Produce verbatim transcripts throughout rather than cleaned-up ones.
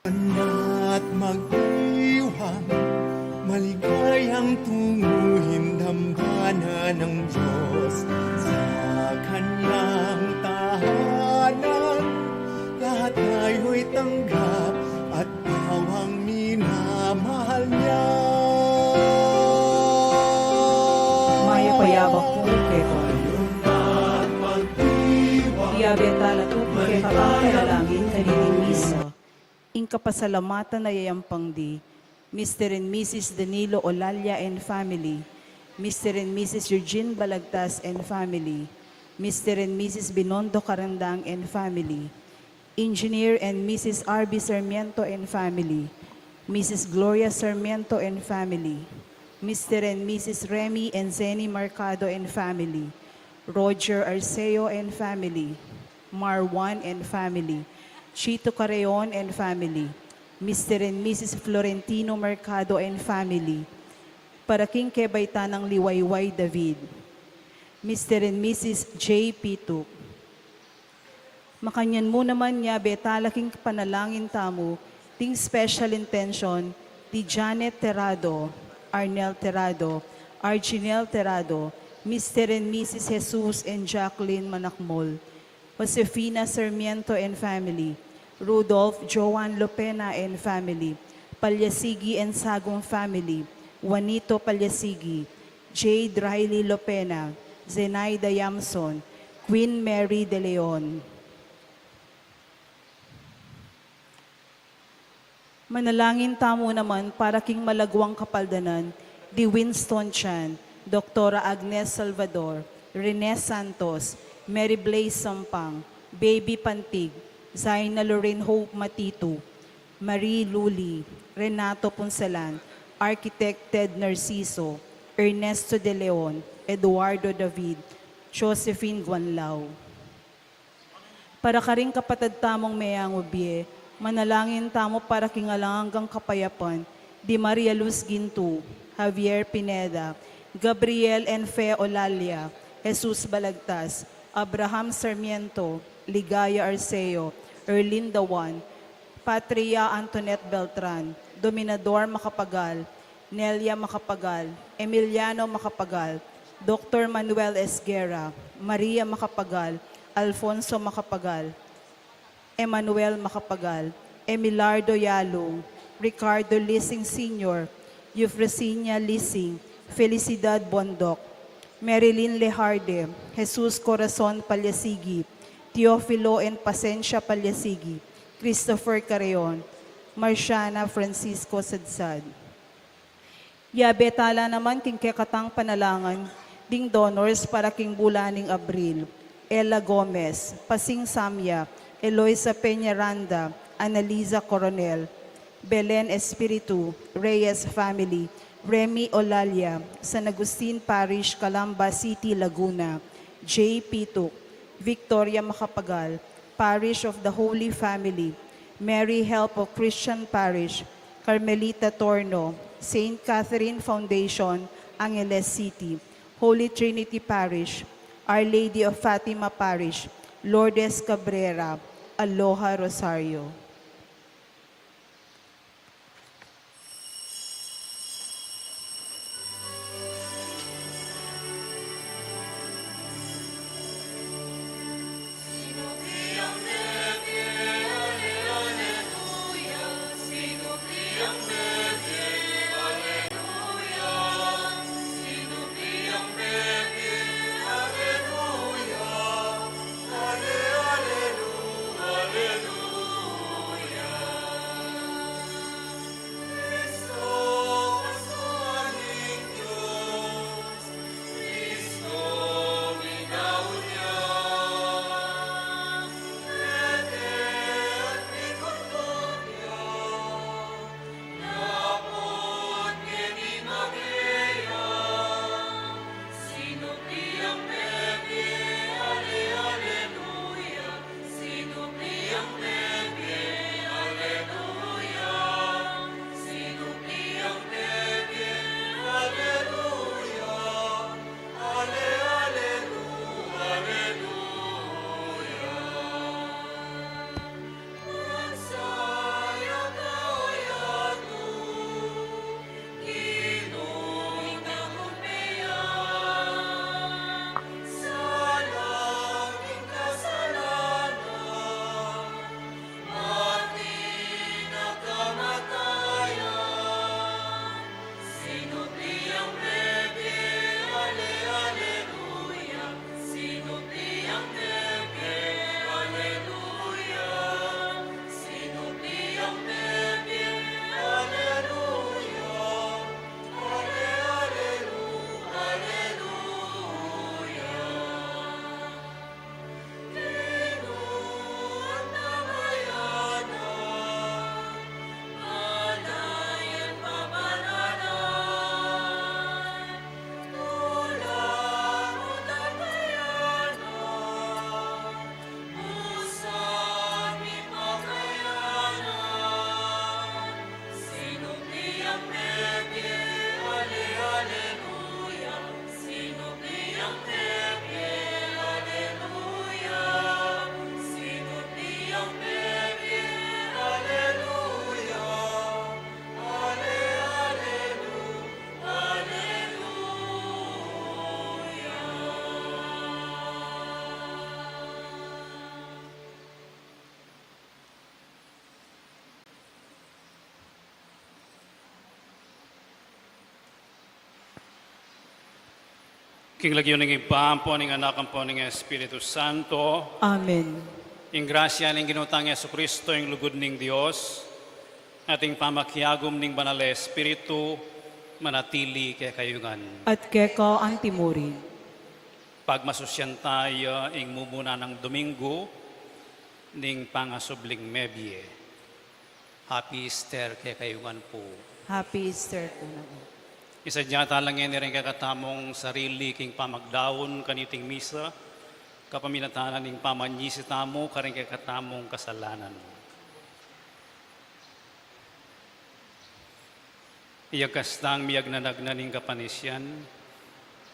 At magdiwang, maligayang tunguhin, dambana ng Diyos sa kanyang tahanan. Lahat tayo'y tanggap at bawang minamahal niya. Mayap a yabak pu kekayu. Iyabe tala pu ing kekatang panalangin kaniting misa. Ing kapasalamatan a yayampang di, Mister and Missus Danilo Olalia and family, Mister and Missus Eugene Balagtas and family, Mister and Missus Binondo Carandang and family, Engineer and Missus R B Sarmiento and family, Missus Gloria Sarmiento and family, Mister and Missus Remy and Zenny Mercado and family, Roger Arceo and family, Marwan and family, Chito Carreon and family, Mister and Missus Florentino Mercado and family, para king kebaitan nang Liwayway David, Mister and Missus J Pituk. Makanyan mu naman, nyabe tala king panalangin tamu ding special intention di Janet Terrado, Arnel Terrado, Arginel Terrado, Mister and Missus Jesus and Jacqueline Manakmol, Josefina Sarmiento and family, Rudolph Joan Lopena and family, Palyasigi and Sagum family, Juanito Palyasigi, Jade Riley Lopena, Zenaida Yamson, Queen Mary de Leon. Manalangin tamu naman para king malagwang kapaldanan di Winston Chan, Doktora Agnes Salvador, Rene Santos, Mary Blaze Sampang, Baby Pantig, Zaina Lorraine Hope Matitu, Marie Luli, Renato Punsalan, Architect Ted Narciso, Ernesto de Leon, Eduardo David, Josephine Guanlao. Para karing kapatad tamung meangu bie, manalangin tamu para king alang anggang kapayapan di Maria Luz Gintu, Javier Pineda, Gabriel and Fe Olalia, Jesus Balagtas, Abraham Sarmiento, Ligaya Arceo, Erlinda Juan, Patria Antoinette Beltran, Dominador Macapagal, Nelia Macapagal, Emiliano Macapagal, Doktor Manuel Esguerra, Maria Macapagal, Alfonso Macapagal, Emmanuel Macapagal, Emilardo Yalung, Ricardo Lising Senior, Eufrasinia Lising, Felicidad Bondoc, Marilyn Lejarde, Jesus Corazon Palyasigi, Teofilo and Pasencia Palyasigi, Christopher Carreon, Marciana Francisco Sadsad. Yabe tala naman king kekatang panalangan ding donors para king bulan ning Abril: Ella Gomez, Pasing Samya, Eloisa Peñaranda, Analiza Coronel, Belen Espiritu, Reyes family, Remy Olalia, San Agustin Parish, Calamba City, Laguna, J Pituk, Victoria Macapagal, Parish of the Holy Family, Mary Help of Christian Parish, Carmelita Torno, Saint Catherine Foundation, Angeles City, Holy Trinity Parish, Our Lady of Fatima Parish, Lourdes Cabrera, Aloha Rosario. King lagyu ning Ibpa, ampo ning Anak, ampo ning Espiritu Santo. Amen. Ing grasya ning Ginu tang Jesucristo, ing lugud ning Dios, at ing pamakiagum ning Banal a Espiritu, manatili kekayu ngan. At keka antimurin. Pagmasusyan taya ing mumuna nang Domingo ning pangasubling mebie. Happy Easter kekayu ngan pu. Happy Easter pu naman. Isadya tala ngeni ring kekatamung sarili king pamagdaun kaniting misa, kapamilatan ning pamanyisi tamu karing kekatamung kasalanan. Iyagkas tang miyagnanagnan ning kapanisian.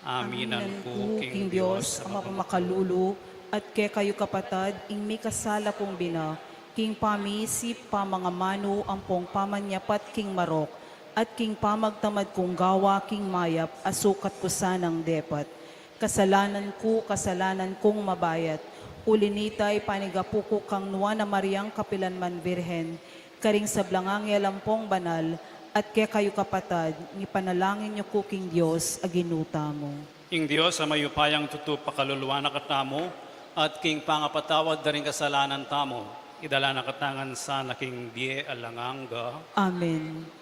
Aminan ku king Dios a mapamakalulu, at kekayu kapatad, ing mikasala kung bina, king pamiisip, pamangamanu, ampong pamanyapat king marok, at king pamagtamad kung gawa king mayap a sukat ku sanang depat. Kasalanan ku, kasalanan kung mabayat. Uli nita, ipanigapu ku kang Nuan a Mariang kapilanman Birhen, karing sablang anghel ampong banal, at kekayu kapatad, ipanalangin yu ku king Dios a Ginu tamu. Ing Dios a mayupayang tutu pakaluluan na katamu, at king pangapatawad da ring kasalanan tamu, idala na katamu ngan sana king bie alang angga. Amen.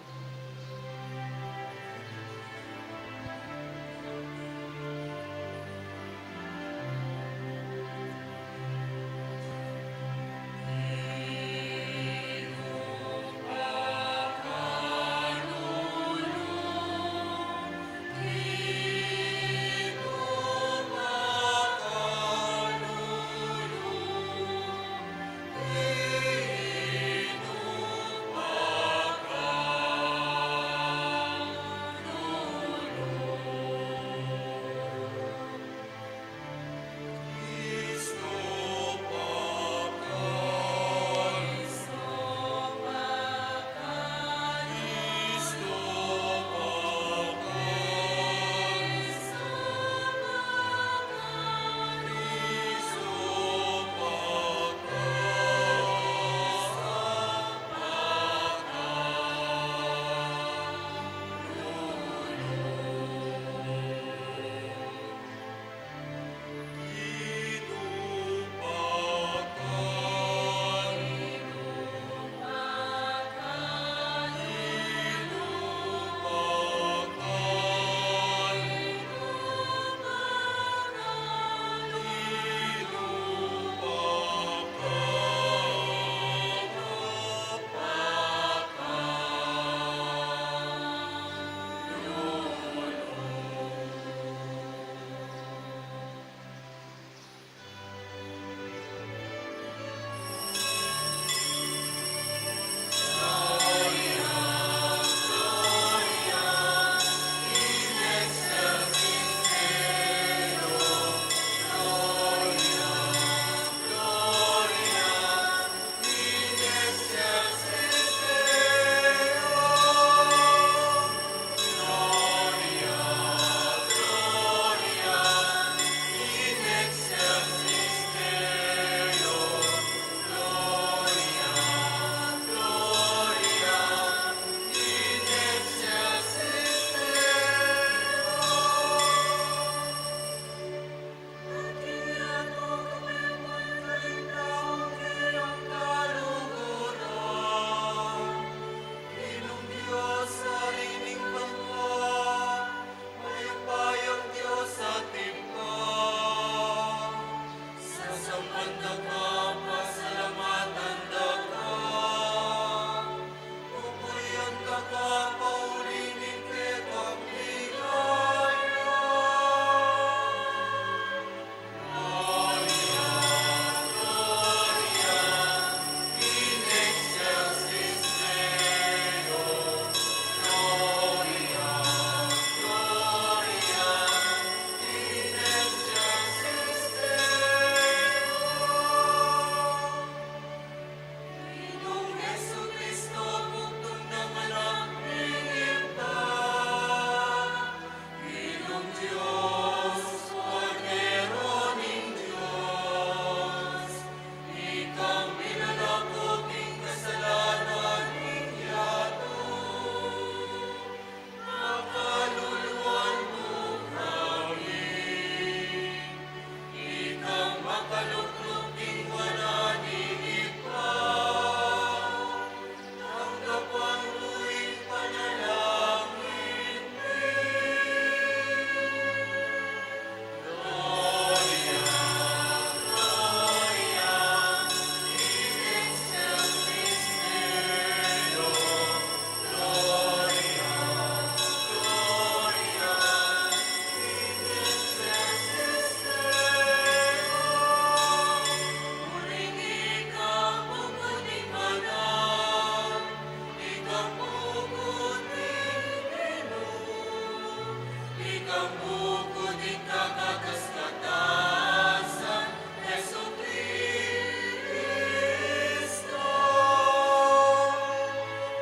Ika bukut ing kakatas-katasan, Jesukristo.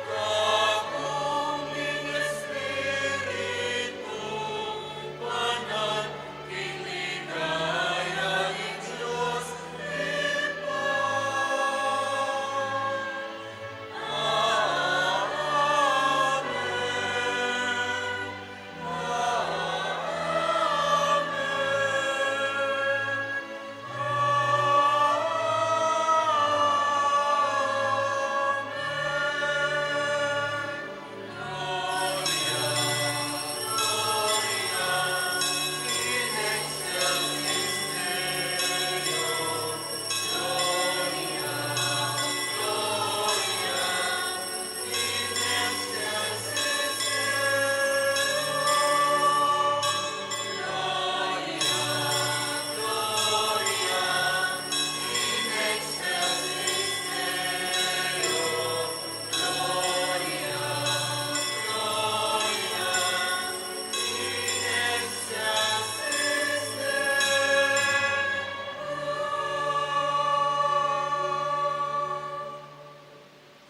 Kakung ning Espiritu Banal, king ligaya ning Dios Ibpa. Amen.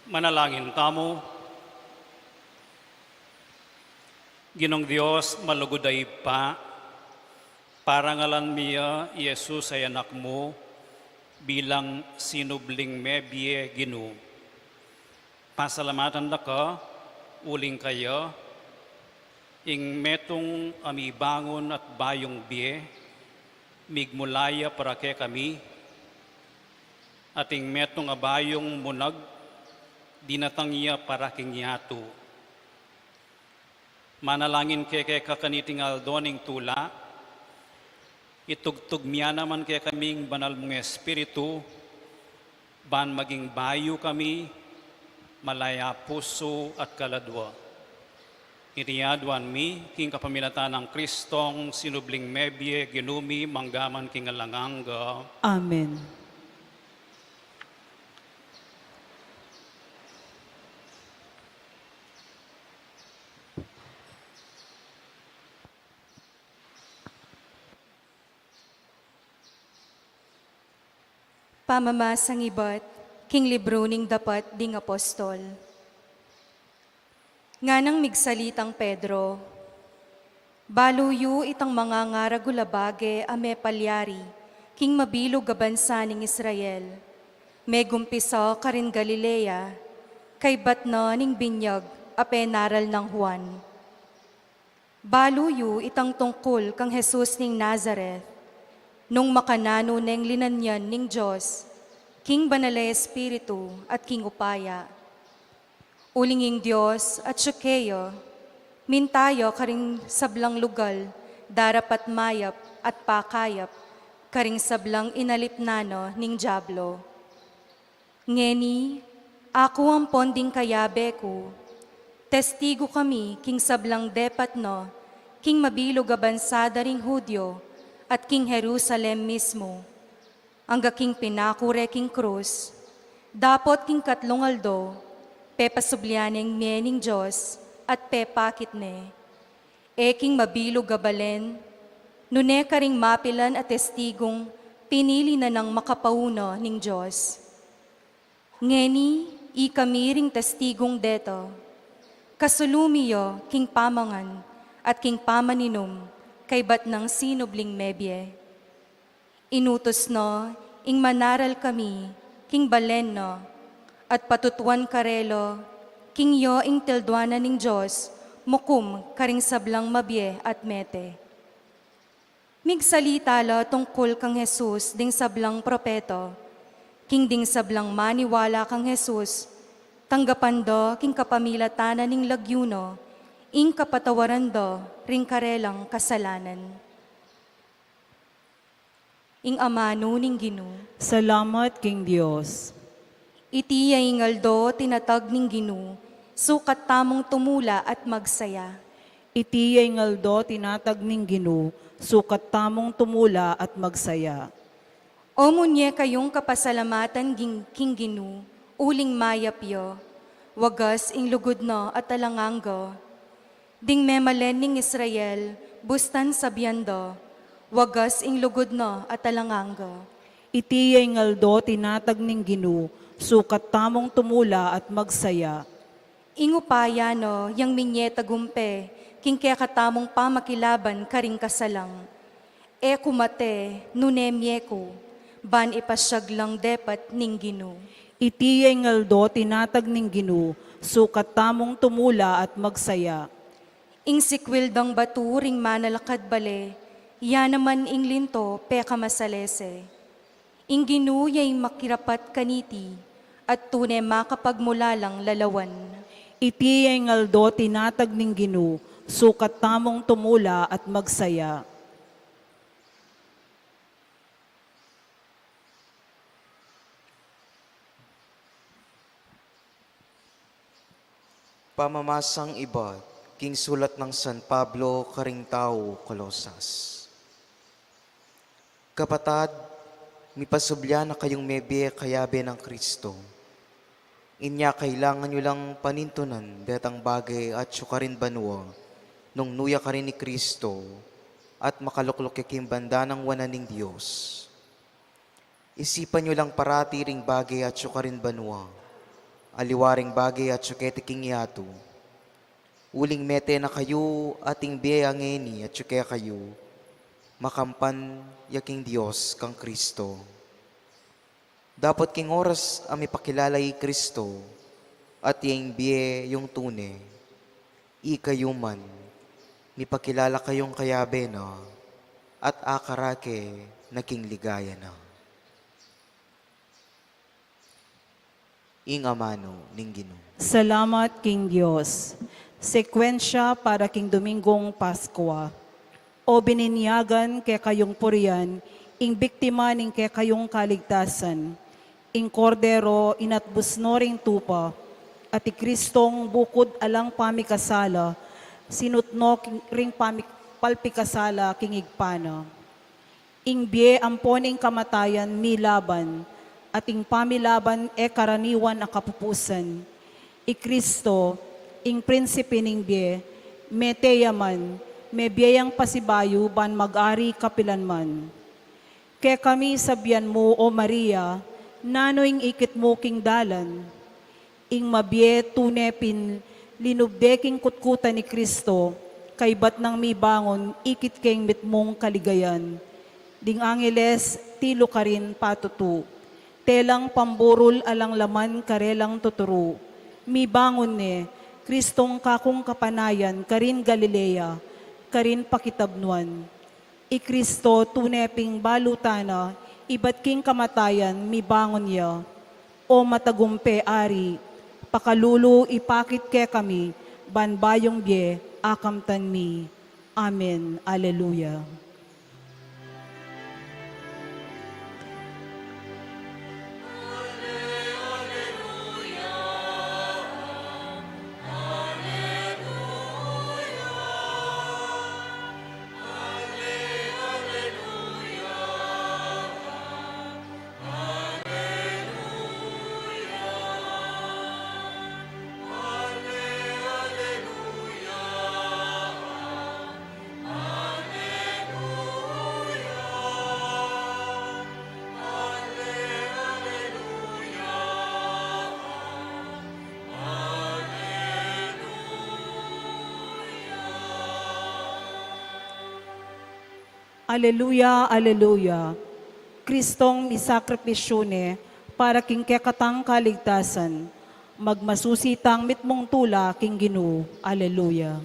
Manalangin tamu. Ginung Dios, malugud a Ibpa, parangalan mi ya i Jesus a Anak mu bilang sinubling mebie, Ginu. Pasalamatan da ka uling kaya, ing metung a mibangun at bayung bie, migmula ya para kekami, at ing metung a bayung munag, dinatang ya para king yatu. Manalangin kami keka kaniting aldo ning tula, itugtug mu naman kekami ing Banal mung Espiritu, ban maging bayu kami, malaya pusu at kaladua. Iti adwan mi, king kapamilatan nang Kristong sinubling mebie, Ginu mi, mangga man king alang angga. Amen. Pamamasang ibat king libru ning Dapat ding Apostol. Nganang migsalitang Pedro, balu yu itang mangangaragul a bage a mepalyari king mabilug a bansa ning Israel, megumpisa karin Galilea, kaybat na ning binyag a penaral nang Juan. Balu yu itang tungkul kang Jesus ning Nazaret, nung makananu neng linanyan ning Dios king Banal a Espiritu at king upaya. Uling ing Dios atiu keya, minta ya karing sablang lugal darapat mayap at pakayap karing sablang inalipnan na ning Diablo. Ngeni, aku ampon ding kayabe ku, testigu kami king sablang depat na king mabilug a bansa da ring Judio at king Jerusalem mismu, angga king pinaku re king krus, dapot king katlung aldo, pepasublian neng mie ning Dios at pepakit ne. E king mabilug a balen, nune karing mapilan a testigung pinili na nang makapauna ning Dios. Ngeni, ikami ring testigung deta. Kasulu mi ya king pamangan at king pamaninum kaybat nang sinubling mebie. Inutus na ing manaral kami king balen na, at patutuan karela king ya ing tilduanan ning Dios mukum karing sablang mabie at mete. Migsalita la tungkul kang Jesus ding sablang propeta, king ding sablang maniwala kang Jesus, tanggapan da king kapamilatan na ning lagyu na ing kapatawaran da ring karelang kasalanan. Ing amanu ning Ginu. Salamat king Dios. Iti ya ing aldo tinatag ning Ginu, sukat tamung tumula at magsaya. Iti ya ing aldo tinatag ning Ginu, sukat tamung tumula at magsaya. O munye kayung kapasalamatan ging-, king Ginu, uling mayap ya, wagas ing lugud na at alang angga. Ding memalen ning Israel, Bustan sabian da, wagas ing lugud na at alang angga. Iti ya ing aldo tinatag ning Ginu, sukat tamung tumula at magsaya. Ing upaya na yang minye tagumpe king kekatamung pamakilaban karing kasalang. E ku mate, nune mie ku, ban ipasiag lang depat ning Ginu. Iti ya ing aldo tinatag ning Ginu, sukat tamung tumula at magsaya. Ing sikwil dang batu ring manalakad bale, ya naman ing linto pekamasalese. Ing Ginu ya ing makirapat kaniti, at tune makapagmulalang lalawan. Iti ya ing aldo tinatag ning Ginu, sukat tamung tumula at magsaya. Pamamasang ibat king sulat nang San Pablo karing tau Colosas. Kapatad, mipasubli na kayung mebie kayabe nang Kristo. Inya kailangan yu lang panintunan detang bage atyu karin banua, nung nu ya karin i Kristo, at makalukluk ya king banda nang wanan ning Dios. Isipan yu lang parati ring bage atyu karin banua, aliwa ring bage atyu keti king yatu. Uling mete na kayu at ing bie a ngeni atyu kekayu, makampan ya king Dios kang Kristo. Dapot king oras a mipakilala i Kristo, at ya ing bie yung tune, ikayu man, mipakilala kayung kayabe na, at akarake na king ligaya na. Ing amanu ning Ginu. Salamat king Dios. Sekwensya para king Domingong Paskua. O bininyagan kekayung purian, ing biktima ning kekayung kaligtasan, ing Kordero inatbus no ring tupa, at i Kristong bukud alang pamikasala, sinut no king, ring pamik-, palpikasala king Ibpa na. Ing bie ampon ing kamatayan milaban, at ing pamilaban e karaniwan a kapupusan. I Kristo, ing prinsipe ning bie, mete ya man, mebie yang pasibayu ban mag-ari kapilan man. Kekami sabian mu, O Maria, nanu ing ikit mu king dalan? Ing mabie tune pin linubde king kutkutan i Kristo, kaybat nang mibangun ikit keng mitmung kaligayan. Ding angeles tilu karin patutu, telang pamburul alang laman karelang tuturu. Mibangun ne, Kristong kakung kapanayan karin Galilea, karin pakitabnuan. I Kristo tune ping balu ta na, ibat king kamatayan mibangun ya. O matagumpe Ari, pakalulu ipakit kekami, ban bayung bie akamtan mi. Amen. Alleluia. Aleluya, aleluya. Kristong misakripisyu ne para king kekatang kaligtasan. Magmasusi tang mitmung tula king Ginu. Aleluya.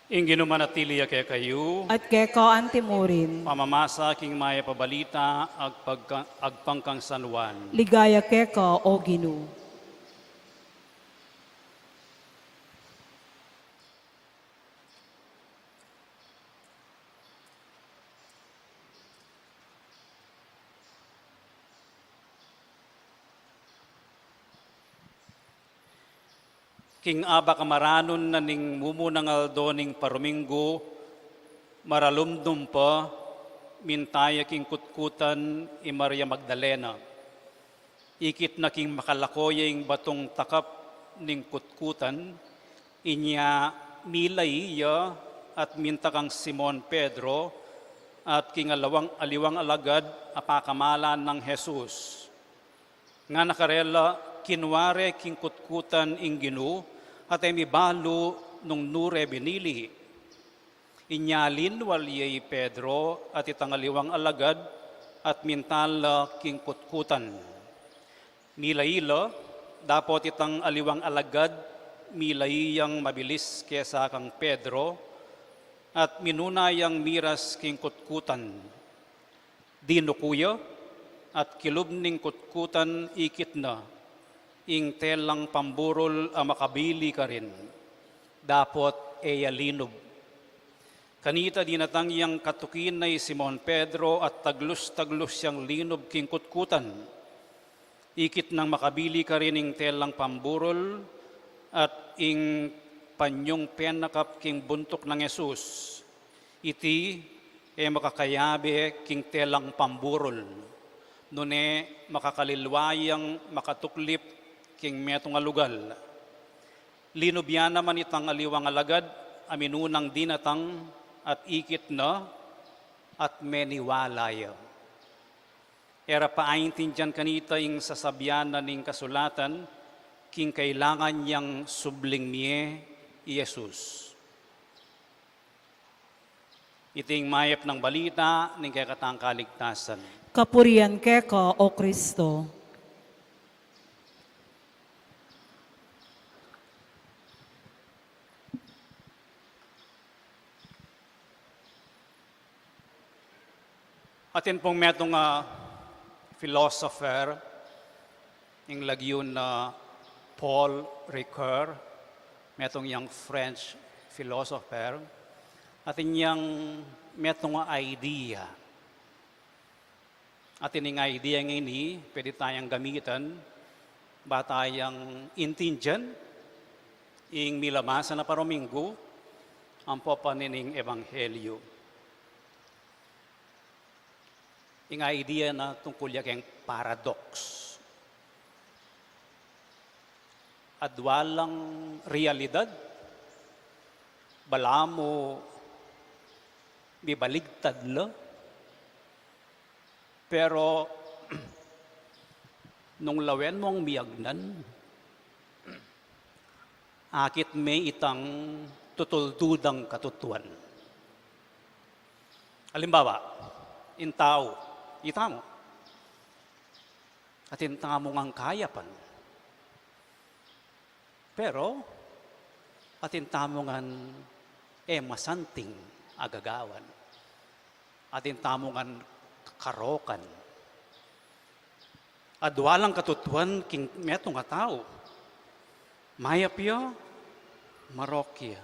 Ing Ginu manatili ya kekayu. At keka antimurin. Pamamasa king Mayap a Balita agpagka-, agpang kang San Juan. Ligaya keka, O Ginu. King abak a maranun na ning mumunang aldo ning paruminggu, maralumdum pa, minta ya king kutkutan i Maria Magdalena. Ikit na king makalako ya ing batung takap ning kutkutan, inya milai ya at minta kang Simon Pedro at king aliwang, aliwang alagad a pakamalan nang Jesus. Ngana karela, kinua re king kutkutan ing Ginu, at e mibalu nung nu re binili. Inya linwal ye i Pedro at itang aliwang alagad at minta la king kutkutan. Milai la, dapot itang aliwang alagad, milai yang mabilis kesa kang Pedro, at minuna yang miras king kutkutan. Dinuku ya, at kilub ning kutkutan ikit na, ing telang pamburul a makabili karin, dapot e ya linub. Kanita dinatang yang katuki na i Simon Pedro at taglus-taglus yang linub king kutkutan. Ikit nang makabili karin ing telang pamburul at ing panyung penakap king buntuk nang Jesus. Iti e makakayabe king telang pamburul, nune makakalilwa yang makatuklip king metung a lugal. Linub ya naman itang aliwang alagad a minunang dinatang at ikit na at meniwala ya. E ra pa aintindian kanita ing sasabian na ning kasulatan, king kailangan yang subling mie i Jesus. Iti ing mayap nang balita ning kekatang kaligtasan. Kapurian keka, O Kristo. Atin pung metung a philosopher, ing lagyu na Paul Ricoeur, metung yang French philosopher, atin yang metung a idea. Atin ing idea ngeni, pwede tayang gamitan, ba tayang intindian, ing milamasan a parominggu, ampo pa nining ebanghelyu. Ing idea na tungkul ya keng paradox. Adwa lang realidad, balamu mibaligtad la, pero nung lawen mung miyagnan, akit me itang tutuldudang katutuan. Alimbawa, ing tau, ita mu, atin tamu ngan kayapan. Pero, atin tamu ngan e masanting a gagawan. Atin tamu ngan karokan. Adwa lang katutuan king metung a tau. Mayap ya, marok ya.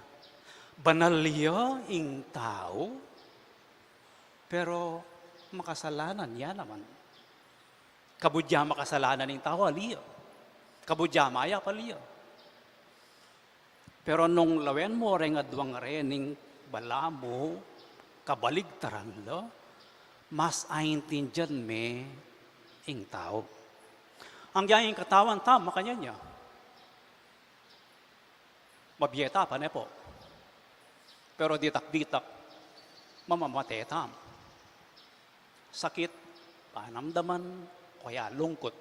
Banal ya ing tau, pero makasalanan ya naman. Kabud ya makasalanan ing tau, ali ya. Kabud ya mayap, ali ya. Pero nung lawen mu reng adwang rening balamu kabaligtaran la, mas aintindian me ing tau. Anggang ing katawan ta, makanyan ya. Mabie ta, pane po. Pero ditak-ditak, mamamate ta. Sakit, panamdaman, o kaya lungkut.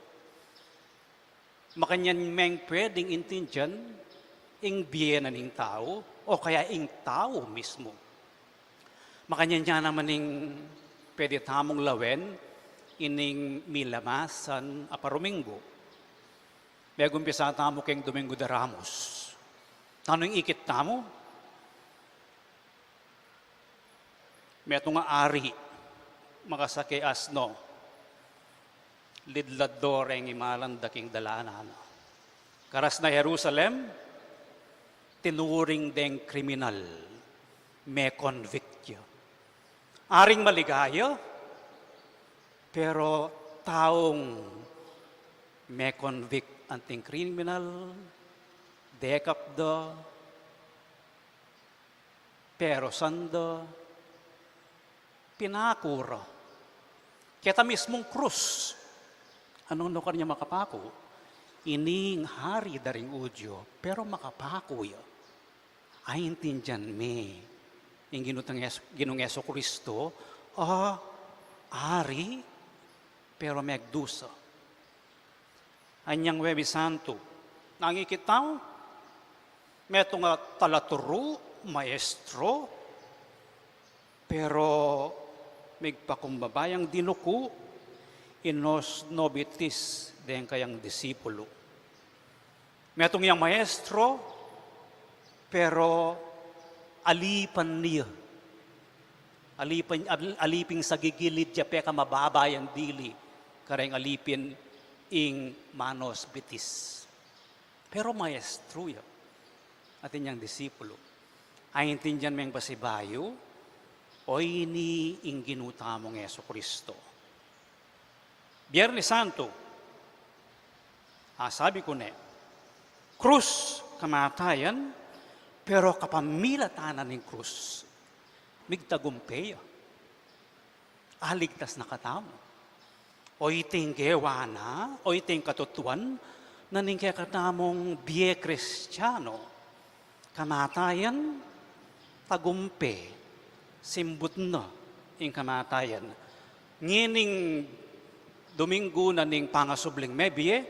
Makanyan meng pwedeng intindian ing bie na ning tau o kaya ing tau mismu. Makanyan ya naman ing pwede tamung lawen ining milamasan a parominggu. Megumpisa tamu keng Domingo de Ramos. Nanu ing ikit tamu? Metung a ari, makasake asno, lidlad do reng imalan da king dalanan. Karas na Jerusalem, tinuring deng kriminal, me-convict ya. Aring maligaya, pero taung me-convict anting kriminal, dekap da, pero sanda, pinaku ra. Keta mismung krus. Anung nukarin ya makapaku? Ining hari da ring Judio, pero makapaku ya. Aintindian me Ing Ginu tang Hes-, Ginung Jesu Kristo, a, ari, pero megdusa. Anyang Huwebes Santo, nanu ing ikit tamu, metung a talaturu, maestro, pero migpakumbaba yang dinuku, inos nobitis deng kayang disipulu. Metung yang maestro, pero alipan ne. Alipan, al-, aliping sagigilid ya, peka mababa yang dili kareng alipin ing manos bitis. Pero maestro ya. Atin yang disipulu. Aintindian meng pasibayu, o ini ing Ginu tamung Jesu Kristo. Biernes Santo, a, sabi ku ne, krus, kamatayan, pero kapamilatan na ning krus, migtagumpe ya. Aligtas na katamu. O iting gewa na, o iting katutuan na ning kekatamung bie Kristiano. Kamatayan, tagumpe, simbut na ing kamatayan. Ngening Domingo na ning pangasubling mebie,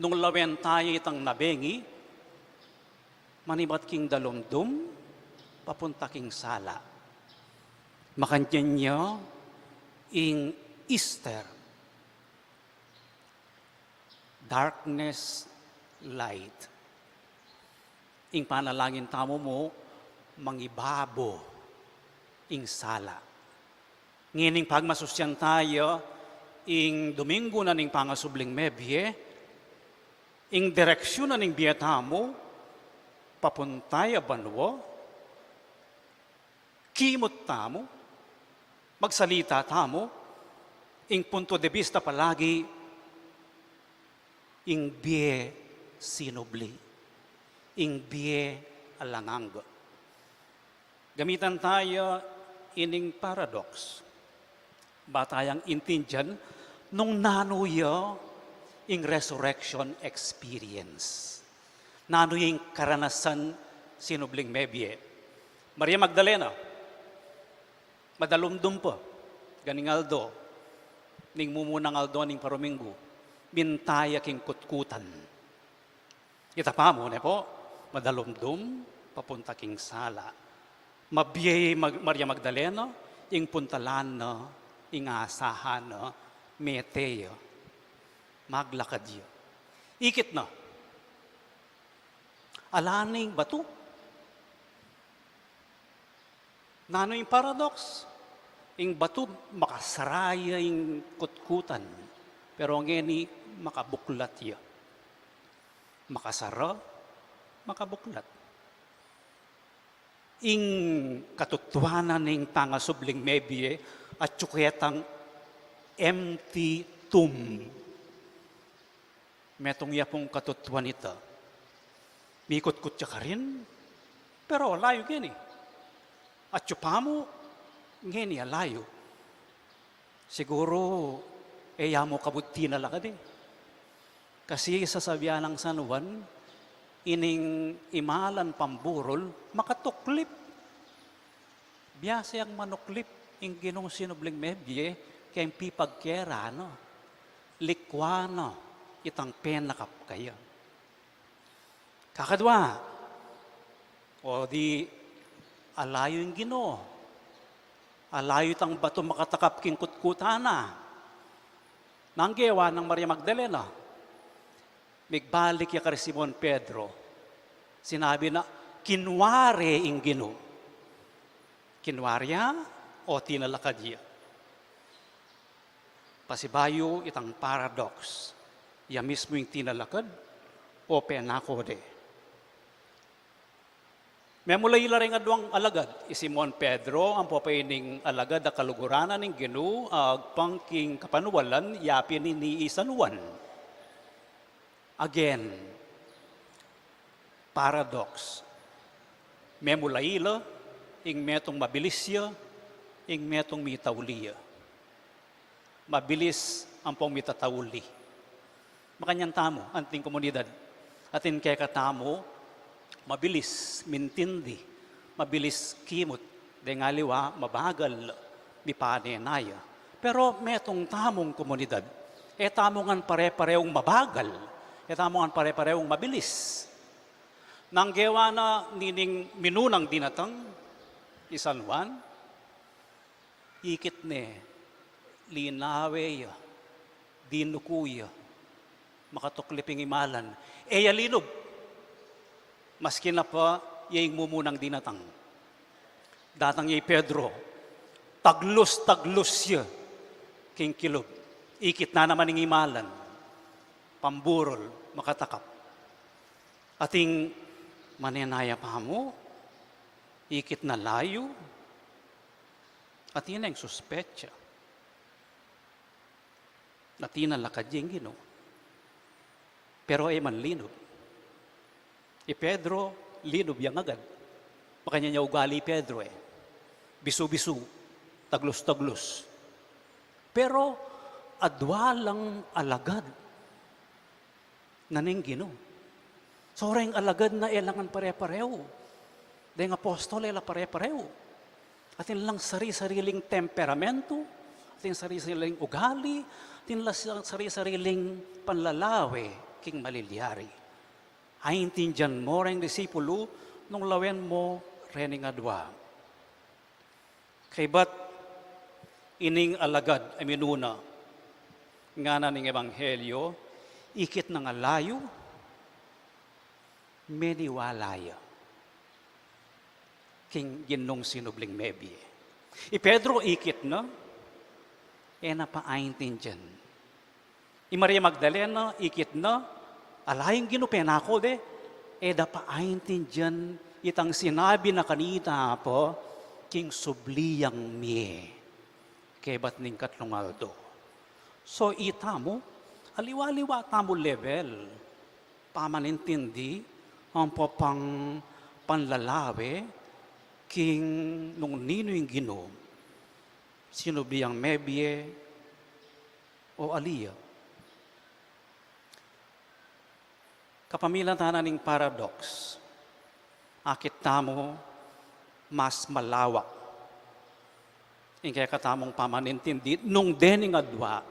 nung lawen taya itang nabengi, manibat king dalumdum, papunta king sala. Makanyan ya ing Easter. Darkness, light. Ing panalangin tamu mu, mangibabo ing sala. Ngening pagmasusyan taya ing Domingo na ning pangasubling mebie, ing direksyun na ning bie tamu, papunta ya banua, kimut tamu, magsalita tamu, ing punto de vista palagi, ing bie sinubli, ing bie alang angga. Gamitan taya ining paradox. Ba tayang intindian nung nanu ya ing resurrection experience. Nanu ya ing karanasan sinubling mebie. Maria Magdalena, madalumdum pa, ganing aldo, ning mumunang aldo ning paruminggu, minta ya king kutkutan. Ita pa mu, ne pu, madalumdum, papunta king sala. Mabie Mag-, Maria Magdalena, ing puntalan na, ing asahan na, mete ya, maglakad ya. Ikit na. Ala ne ing batu. Nanu ing paradox? Ing batu makasara ya ing kutkutan, pero ngeni makabuklat ya. Makasara, makabuklat. Ing katutuanan ning pangasubling mebie, atyu ketang empty tomb. Metung ya pung katutuan ita. Mikutkut ya karin, pero alayu ngeni. Atyu pa mu, ngeni alayu. Siguru, e ya mu kabud tinalakad e. Kasi sasabian nang San Juan, ining imalan pamburul, makatuklip. Biasa yang manuklip ing Ginung sinubling mebie, keng pipagkera na, likwa na, itang penakap kaya. Kakadwa, o di alayu ing Ginu, alayu itang batu makatakap king kutkutan na. Nanu ing gewa nang Maria Magdalena? Migbalik ya kari Simon Pedro. Sinabi na, kinua re ing Ginu. Kinua re ya o tinalakad ya? Pasibayu itang paradox. Ya mismu ing tinalakad o penako de? Memulayi la ring aduang alagad, i Simon Pedro, ampo pa ining alagad a kaluguran na ning Ginu, a agpang king kapanualan, yapin ini i San Juan. Again, paradox. Memulayi la, ing metung mabilis ya, ing metung mitauli ya. Mabilis ampong mitatauli. Makanyan tamu, anting komunidad. Atin kekatamu, mabilis mintindi, mabilis kimut, deng aliwa mabagal mipanenaya. Pero metung tamung komunidad, e tamu ngan pare-pareung mabagal, e tamu ngan pare-pareung mabilis. Nung gewa na nining minunang dinatang, i San Juan, ikit ne, linawe ya, dinuku ya, makatuklip ing imalan. E ya linub, maski na pa ya ing mumunang dinatang. Datang ya i Pedro, taglus-taglus ya king kilub. Ikit na naman ing imalan, pamburol, makatakap. Atin manenaya pa mu, ikit na layu, atin neng suspetsa. Atin neng lakad ya ing Ginu. Pero e man linub. I Pedro, linub yang agad. Makanyan ya ugali i Pedro e. Bisu-bisu, taglus-taglus. Pero adwa lang alagad na ning Ginu. Soreng alagad na e la ngan pare-pareu. Deng apostol e la pare-pareu. Atin lang sari-sariling temperamentu, atin sari-sariling ugali, atin la sari-sariling panlalawe king malilyari. Aintindian mo reng disipulu nung lawen mo rening adwa. Kaybat ining alagad a minuna, ngana ning ebanghelyo, ikit nang alayu, meniwala ya king Ginung sinubling mebie. I Pedro ikit na, e na pa aintindian. I Maria Magdalena, ikit na, ala ing Ginu penakod e, e da pa aintindian itang sinabi na kanita pa king subli yang mie. Kaybat ning katlung aldo. So, itamu, aliwa-liwa tamu level, pamanintindi, ampo pang panlalawe, king nung ninu ing Ginu, sinubli yang mebie, o ali ya. Kapamilatan na ning paradox, akit tamu mas malawak ing kekatamung pamanintindi nung dening adwa,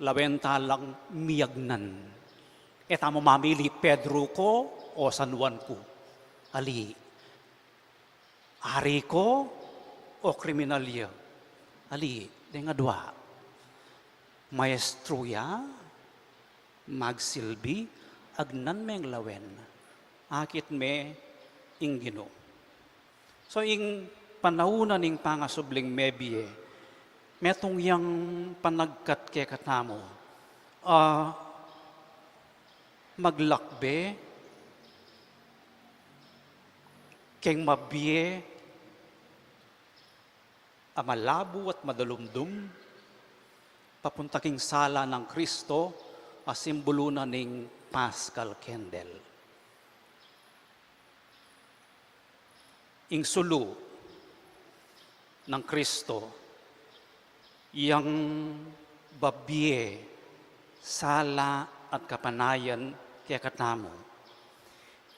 lawen ta lang miyagnan. E tamu mamili, Pedro ku o San Juan ku. Ali. Ari ku o kriminal ya? Ali, deng adwa. Maestro ya, magsilbi, agnan meng lawen. Akit me ing Ginu. So, ing panaun na ning pangasubling mebie, metung yang panagkat kekatamu. Ah, maglakbe keng mabie a malabu at madalumdum, papunta king sala nang Kristo, a simbulu na ning Paschal Candle. Ing sulu nang Kristo, yang babie, sala at kapanayan kekatamu.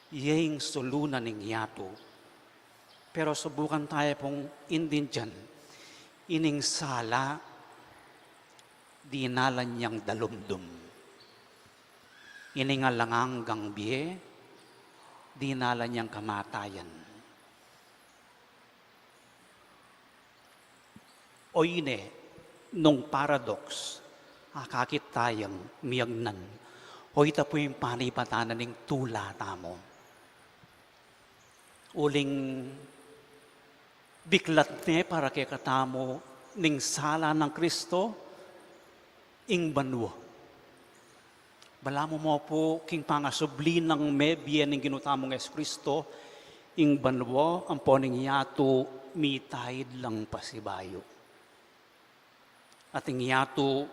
Iya ing sulu na ning yatu. Pero subukan taya pung intindian, ining sala, dinalan yang dalumdum. Ining alang anggang bie, dinalan yang kamatayan. O ine, nung paradox, akakit tayang miyagnan. O ita pu ing panipatan na ning tula tamu. Uling biklat ne para kekatamu ning sala nang Kristo, ing banua. Balamu mo pu king pangasubli nang mebie ning Ginu tamung Jesucristo, ing banua ampo ning yatu mitaid lang pasibayu. At ing yatu,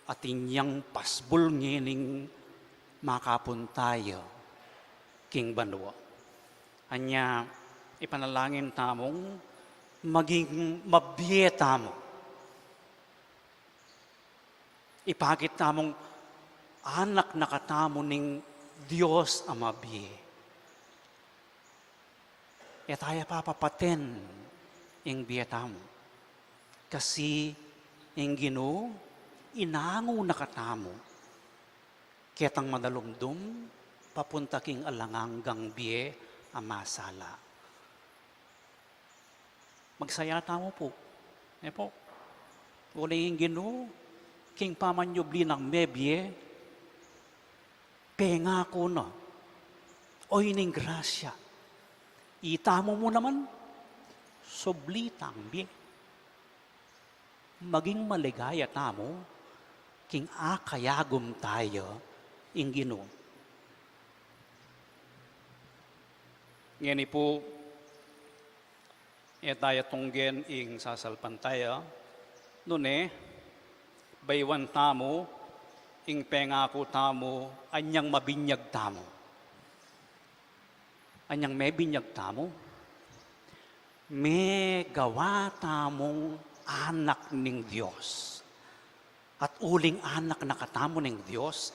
atin yang pasbul ngening makapunta ya king banua. Anya, ipanalangin tamung maging mabie tamu. Ipakit tamung anak na katamu ning Dios a mabie. E taya papapaten ing bie tamu. Kasi ing Ginu inangu na katamu ketang madalumdum papunta king alang anggang bie a masala. Magsaya tamu pu. E pu. Uling ing Ginu, king pamanyubli nang mebie, pengaku na, o ining grasya, itamu mu naman, subli tang bie. Maging maligaya tamu, king akayagum taya ing Ginu. Ngeni pu, e taya tunggen ing sasalpantaya, nune, bayuan tamu, ing pengaku tamu, anyang mabinyag tamu. Anyang mebinyag tamu, megawa tamung anak ning Dios. At uling anak na katamu ning Dios,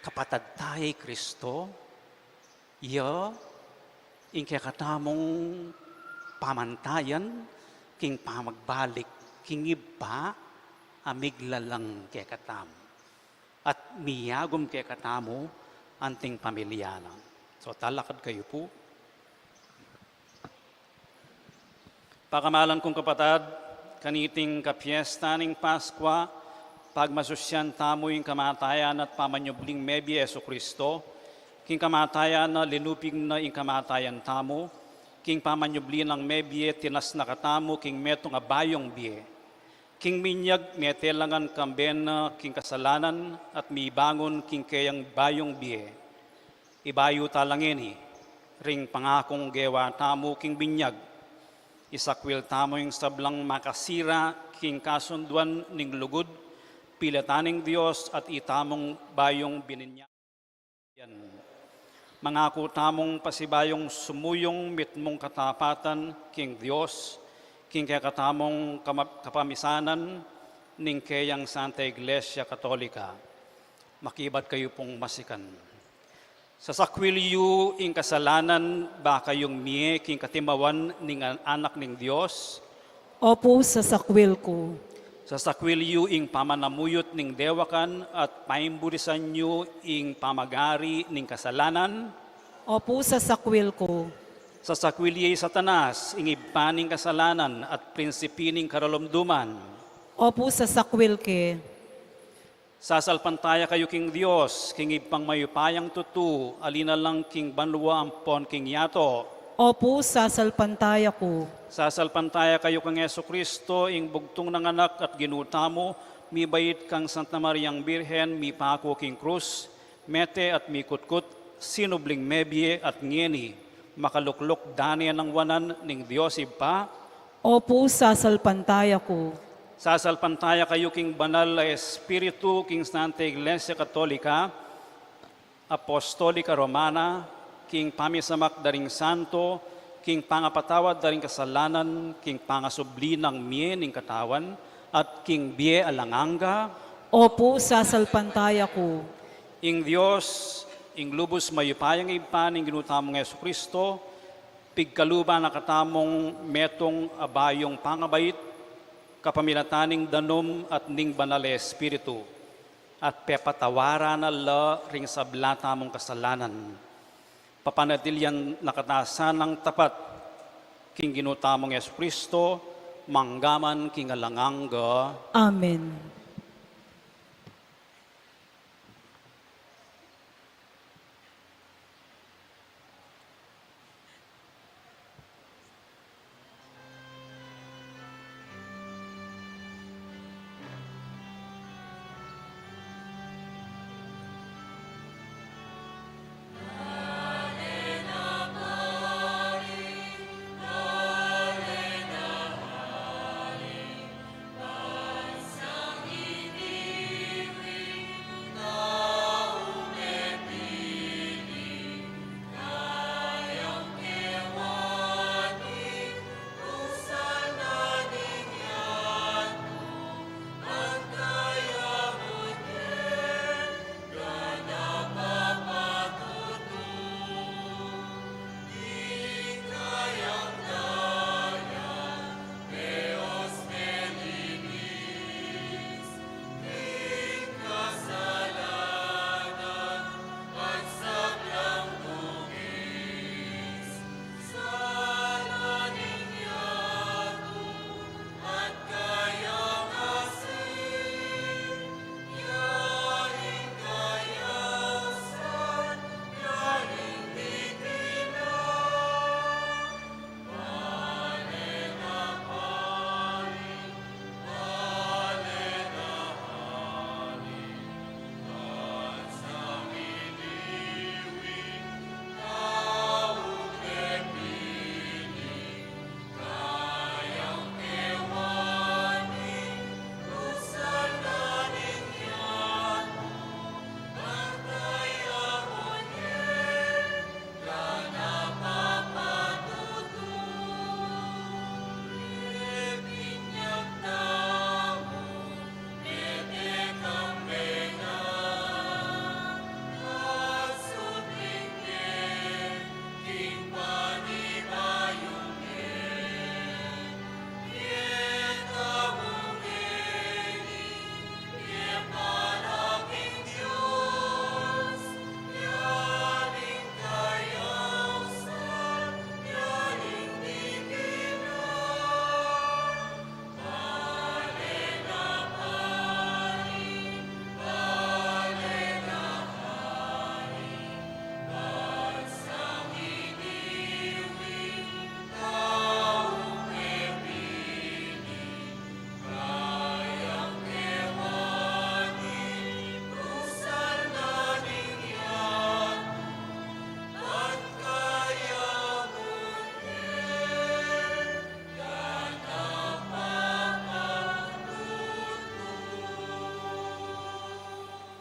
kapatad taya i Kristo, ya ing kekatamung pamantayan, king pamagbalik king Ibpa a miglalang kekatamu at miyagum kekatamu anting pamilya na. So, talakad kayu pu. Pakamalan kung kapatad, kaniting kapiesta ning Paskwa, pagmasusyan tamu ing kamatayan at pamanyubling mebie Jesucristo, king kamatayan na linupig na ing kamatayan tamu, king pamanyubli nang mebie tinas na katamu king metung a bayung bie. King minyag mete la ngan kambe na king kasalanan at mibangun king keyang bayung bie. Ibayu ta la ngeni ring pangakung gewa tamu king binyag. Isakwil tamu ing sablang makasira king kasunduan ning lugud, pilatan ning Dios at itamung bayung bininya. Yan. Mangaku tamung pasibayung sumuyung mitmung katapatan king Dios, king kekatamung kama-, kapamisanan ning keyang Santa Iglesia Katolika. Makibat kayu pung masikan. Sasakwil yu ing kasalanan, ba kayung mie king katimawan ning an-, anak ning Dios? Opu, sasakwil ku. Sasakwil yu ing pamanamuyut ning dewakan at paimburisan yu ing pamagari ning kasalanan? Opu, sasakwil ku. Sasakwil ye i Satanas, ing ibpa ning kasalanan at prinsipi ning karalumduman? Opu, sasakwil ke. Sasalpantaya kayu king Dios, king Ibpang mayupayang tutu, ali na lang king banua ampon king yatu. Opu, sasalpantaya ku. Sasalpantaya kayu kang Jesucristo, ing bugtung nang Anak at Ginu tamu, mibait kang Santa Mariang Birhen, mipaku king krus, mete at mikutkut, sinubling mebie at ngeni, makalukluk da ne nang wanan ning Dios Ibpa. Opu, sasalpantaya ku. Sasalpantaya kayu king Banal a Espiritu, king Santa Iglesia Katolika, Apostolika Romana, king pamisamak da ring santo, king pangapatawad da ring kasalanan, king pangasubli nang mie ning katawan, at king bie alang angga. Opu, sasalpantaya ku. Ing Dios, ing lubus mayupayang Ibpa ning Ginu tamung Jesucristo, pigkaluban na katamung metung a bayung pangabait, kapamilatan ning danum at ning Banal a Espiritu, at pepatawaran na la ring sabla tamung kasalanan. Papanatilian na kata sanang tapat king Ginu tamung Jesucristo, manggaman king alang angga. Amen.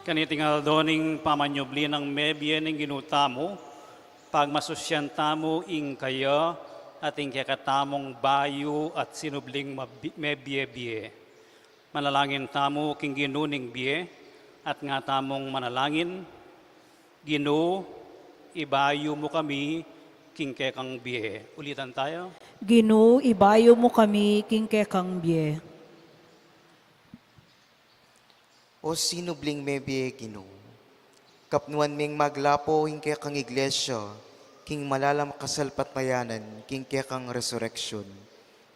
Kaniting aldo ning pamanyubli nang mebie ning Ginu tamu, pagmasusyan tamu ing kaya at ing kekatamung bayu at sinubling mabi-, mebie-bie. Manalangin tamu king Ginu ning bie, at nga tamung manalangin, Ginu, ibayu mu kami king kekang bie. Ulitan tayo. Ginu, ibayu mu kami king kekang bie. O sinubling mebie, Ginu, kapnuan ming maglapo ing kekang iglesia king malalam kasalpantayanan king kekang resureksyon.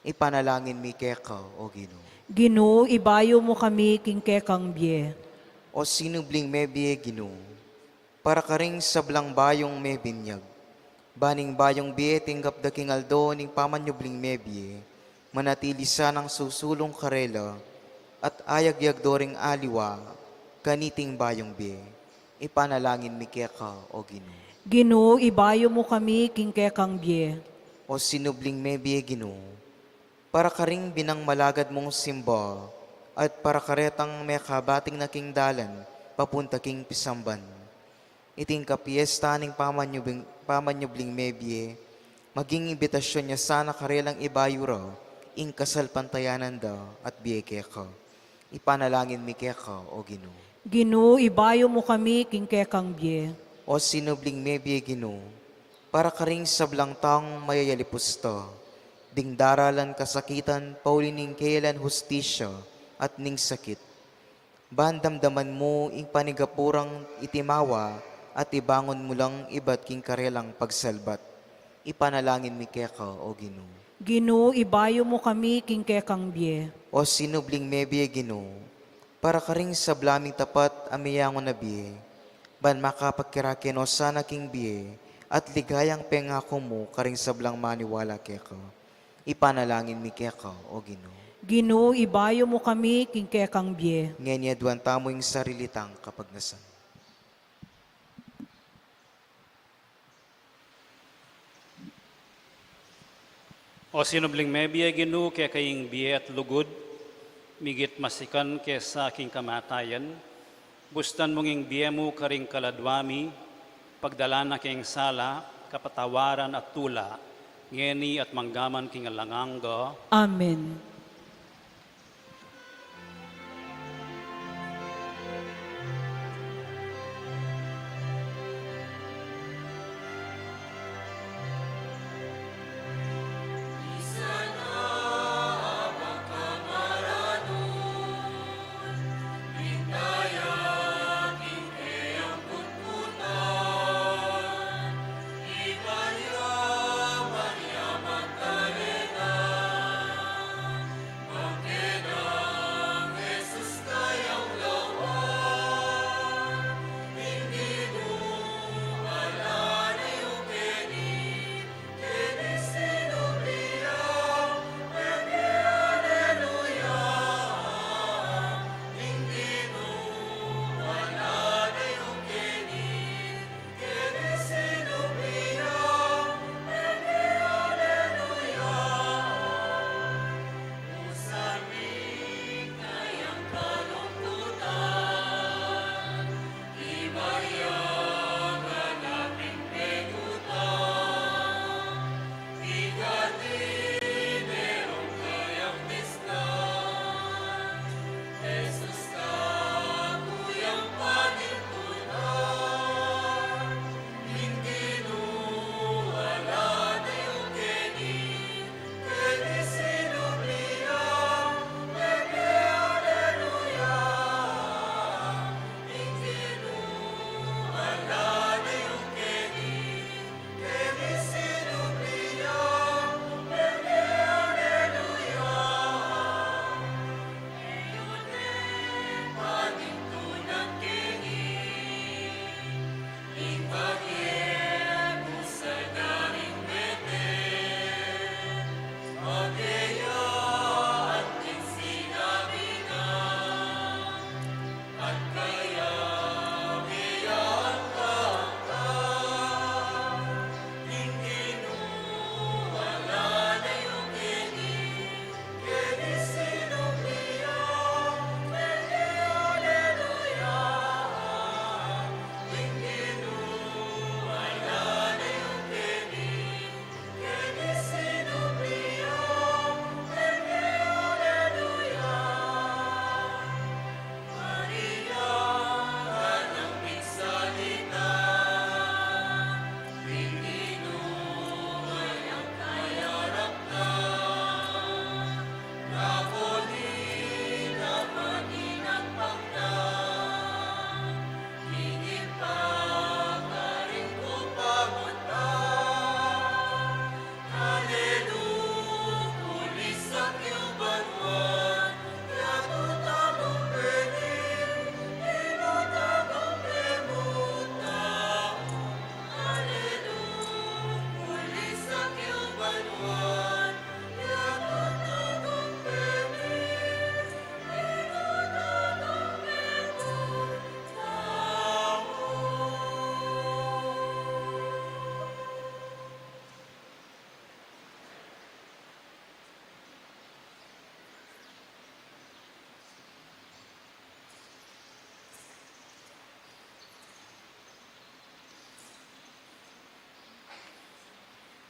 Ipanalangin mi keka, O Ginu. Ginu, ibayu mu kami king kekang bie. O sinubling mebie, Ginu, para karing sablang bayung mebinyag, ban ing bayung bie tinggap da king aldo ning pamanyubling mebie, manatili sanang susulung karela, at ayagyag do ring aliwa kaniting bayung bie. Ipanalangin mi keka, O Ginu. Ginu, ibayu mu kami king kekang bie. O sinubling mebie, Ginu, para karing binang malagad mung simba, at para karetang mekabating na king dalan papunta king pisamban. Iting kapiesta ning pamanyubling, pamanyubling mebie, maging imbitasyon ya sana karelang ibayu ra ing kasalpantayanan da at bie keka. Ipanalangin mi keka, O Ginu. Ginu, ibayu mu kami king kekang bie. O sinubling mebie, Ginu, para karing sablang taung mayayalipus ta ding daralan kasakitan pauli ning keyelan hustisya at ning sakit. Ban damdaman mu ing panigapu rang itimawa at ibangun mu lang ibat king karelang pagsalbat. Ipanalangin mi keka, O Ginu. Ginu, ibayu mu kami king kekang bie. O sinubling mebie, Ginu, para karing sabla ming tapat a meyangu na bie, ban makapagkirake no sana king bie at ligayang pengaku mu karing sablang maniwala keka. Ipanalangin mi keka, O Ginu. Ginu, ibayu mu kami king kekang bie. Ngeni aduan tamu ing sarili tang kapagnasan. O sinubling mebie, Ginu, keka ing bie at lugud, migit masikan kesa king kamatayan, bustan mung ing bie mu karing kaladua mi, pagdalan na king sala, kapatawaran at tula, ngeni at manggaman king alang angga. Amen.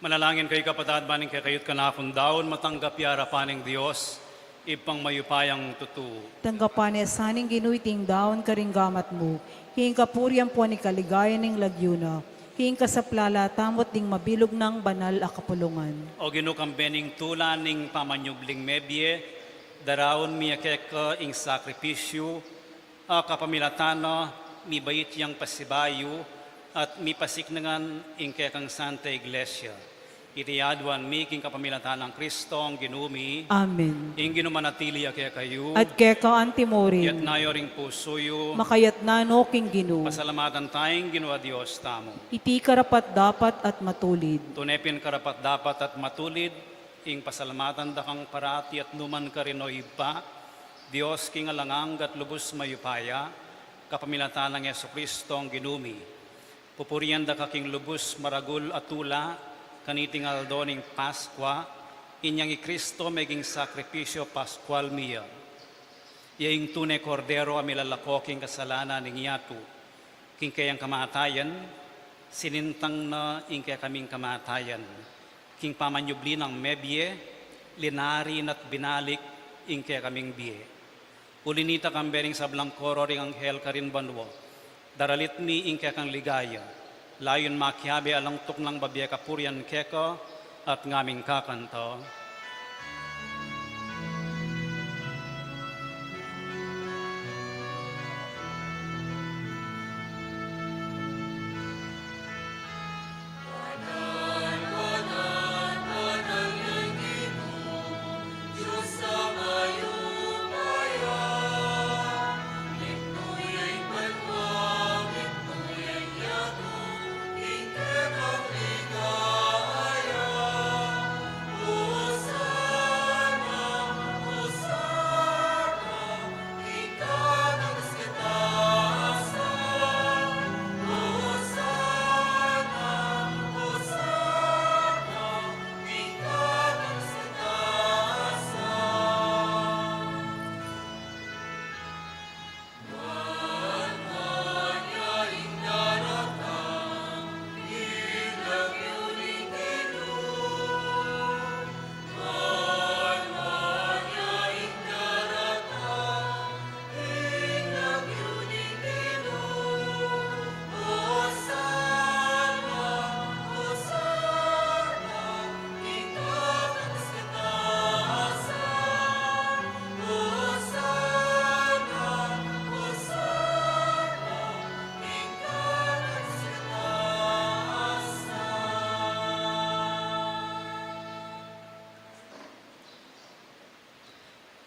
Manalangin kayu, kapatad, ban ing kekayu at kanakung daun matanggap ya arapan ning Dios, Ibpang mayupayang tutu. Tanggapan na sa ning Ginu iting daun karing gamat mu, king kapurian ampon king kaligayan ning lagyu na, king kasaplalan tamu at ding mabilug nang banal a kapulungan. O Ginu, kambe ning tula ning pamanyubling mebie, daraun mi keka ing sakripisyu, a kapamilatan na mibait yang pasibayu at mipasiknangan ing kekang Santa Iglesia. Iti aduan mi king kapamilatan nang Kristong Ginu mi. Amen. Ing Ginu manatili ya kekayu. At keka antimurin. Itas yu ring pusu yu. Makatas na no king Ginu. Pasalamatan taya ing Ginu a Dios tamu. Iti karapat-dapat at matulid. Tune pin karapat-dapat at matulid, ing pasalamatan da kang parati at nukarin man karin, o Ibpa, Dios king alang angga at lubus mayupaya, kapamilatan nang Jesucristong Ginu mi. Pupurian da ka king lubus maragul a tula, kaniting aldo ning Paskua, inyang i Kristo meging sakripisyu Paskual mi ya. Iya ing tune Kordero a milalako king kasalanan ning yatu. King keyang kamatayan, sinintang na ing kekaming kamatayan. King pamanyubli nang mebie, linari na't binalik ing kekaming bie. Uli nita, kambe ring sablang koro ring anghel karin banua, daralit mi ing kekang ligaya. Layun makiabe alang tuknang babie kapurian keka at ngaming kakanta.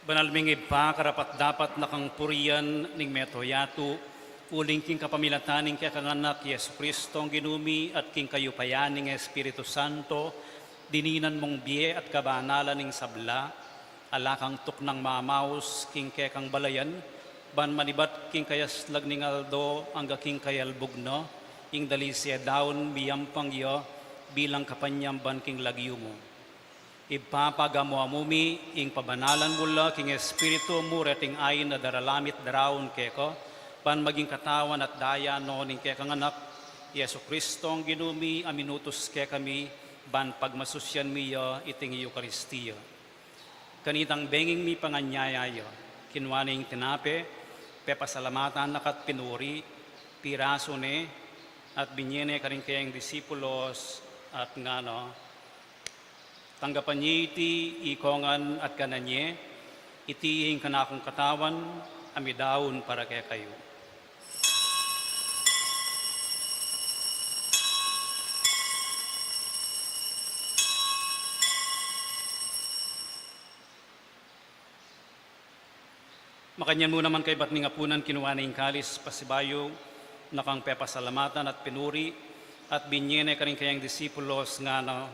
Banal ming Ibpa, karapat-dapat na kang purian ning mabilug a yatu, uling king kapamilatan ning kekang Anak, Jesucristong Ginu mi, at king kayupayan ning Espiritu Santo, dininan mung bie at kabanalan ing sabla, ala kang tuknang mamaus king kekang balayan, ban manibat king kayaslag ning aldo angga king kayalbug na, ing dalise daun miyampang ya bilang kapanyamban king lagyu mu. Ibpa, pagamu-amu mi ing pabanalan mu la king Espiritu mu reting ain a daralan mi at daraun keka, ban maging katawan at daya no ning kekang Anak, Jesucristong Ginu mi, a minutus kekami, ban pagmasusyan mi ya iting Eukaristia. Kanitang benging mipanganyaya ya, kinua ne ing tinape, pepasalamatan na ka at pinuri, pirasu ne, at binie ne karing kayang disipulos, at ngana: Tanggapan ye iti ikongan at kanan ye, iti ing kanakung katawan a midaun para kekayu. Makanyan mu naman kaybat ning apunan, kinua ne ing kalis, pasibayu na kang pepasalamatan at pinuri, at binie ne karing kayang disipulos, ngana: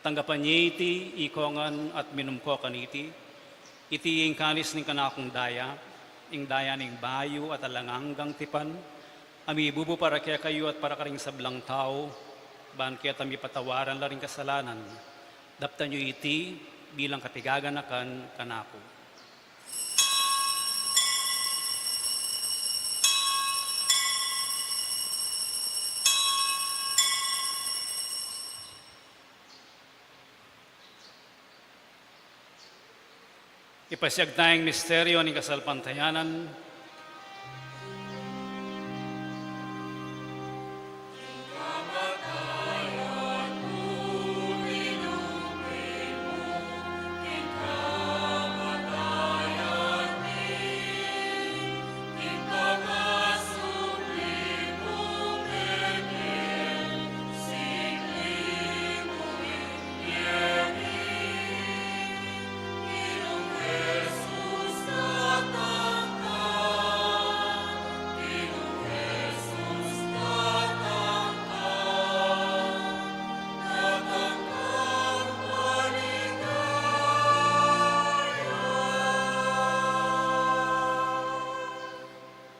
Tanggapan ye iti ikongan at minum ko kaniti. Iti ing kalis ning kanakung daya, ing daya ning bayu at alang anggang tipan, a mibubu para kekayu at para karing sablang tau, ban keta mipatawaran la ring kasalanan. Daptan yu iti bilang kapigaganakan kanaku. Ipasiag taya ing misteryo ning kasalpantayanan.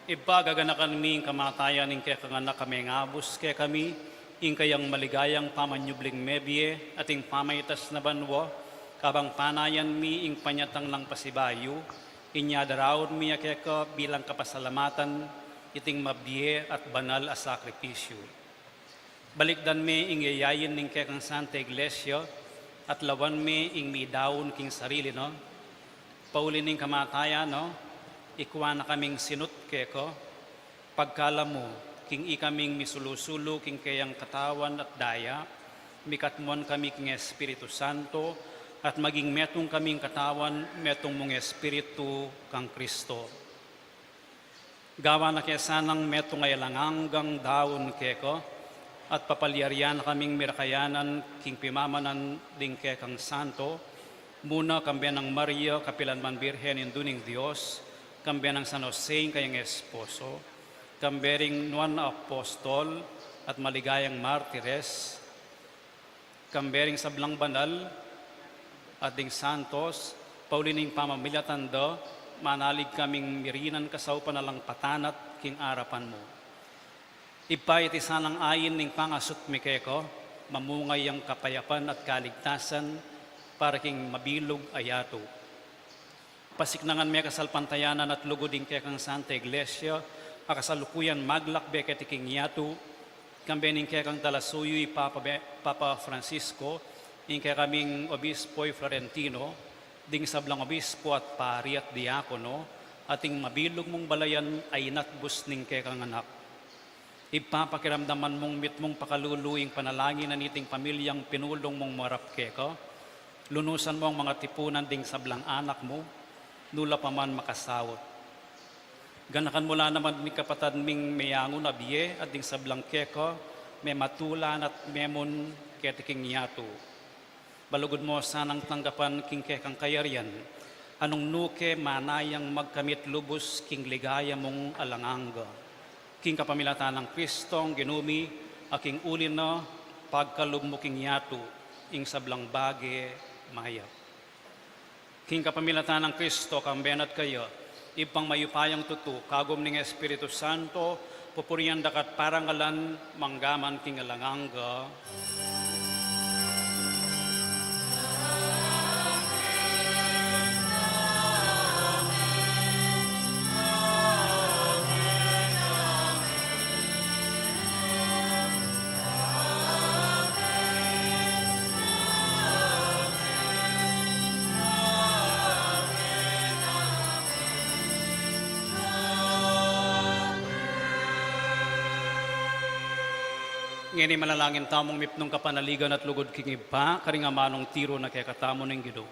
Ibpa, gaganakan mi ing kamatayan ning kekang Anak a mengabus kekami, ing kayang maligayang pamanyubling mebie at ing pamaitas na banua, kabang panayan mi ing panyatang nang pasibayu, inya daraun mi ya keka bilang kapasalamatan iting mabie at banal a sakripisyu. Balikdan me ing yayain ning kekang Santa Iglesia at lawan me ing midaun king sarili na. Pauli ning kamatayan na, ikua na kaming sinut keka, pagkalamu king ikaming misulu-sulu king keyang katawan at daya, mikatmuan kami king Espiritu Santo, at maging metung kaming katawan, metung mung Espiritu kang Kristo. Gawa na ke sanang metung a alang anggang daun keka, at papalyarian na kaming mirakayanan king pimamanan ding kekang santo, muna kambe nang Maria, kapilan man Birhen, Indu ning Dios, kambe nang San Jose, ing kayang esposo, kambe ring nuan a apostol at maligayang martires, kambe ring sablang banal at ding santos, pauli ning pamamilatan da, manalig kaming mirinan kasaupan alang patanat king arapan mu. Ibpa, iti sanang ain ning pangasut mi keka, mamunga yang kapayapan at kaligtasan para king mabilug a yatu. Pasiknangan me kasalpantayanan at lugud ing kekang Santa Iglesia a kasalukuyan maglakbe keti king yatu, kambe ning kekang talasuyu i Papa Be-, Papa Francisco, ing kekaming Obispo i Florentino, ding sablang obispo at pari at diakono, at ing mabilug mung balayan a inatbus ning kekang Anak. Ibpa, pakiramdaman mung mitmung pakalulu ing panalangin na niting pamilyang pinulung mung marap keka. Lunusan mu ing mangatipunan ding sablang anak mu, nu la pa man makasaut. Ganakan mu la naman ding kapatad ming meyangu na bie at ding sablang keka, mematula na at memun keti king yatu. Balugud mu sanang tanggapan king kekang kayarian, a nung nu ke manayang magkamit lubus king ligaya mung alang angga. King kapamilatan nang Kristong Ginu mi, a king uli na pagkalub mu king yatu ing sablang bage mayap. King kapamilatan nang Kristo, kambe na at keya, Ibpang mayupayang tutu, kagum ning Espiritu Santo, pupurian da ka at parangalan mangga man king alang angga. Ngeni manalangin tamung mipnung kapanaligan at lugud king Ibpa, karing amanung tiru na kekatamu ning Ginu.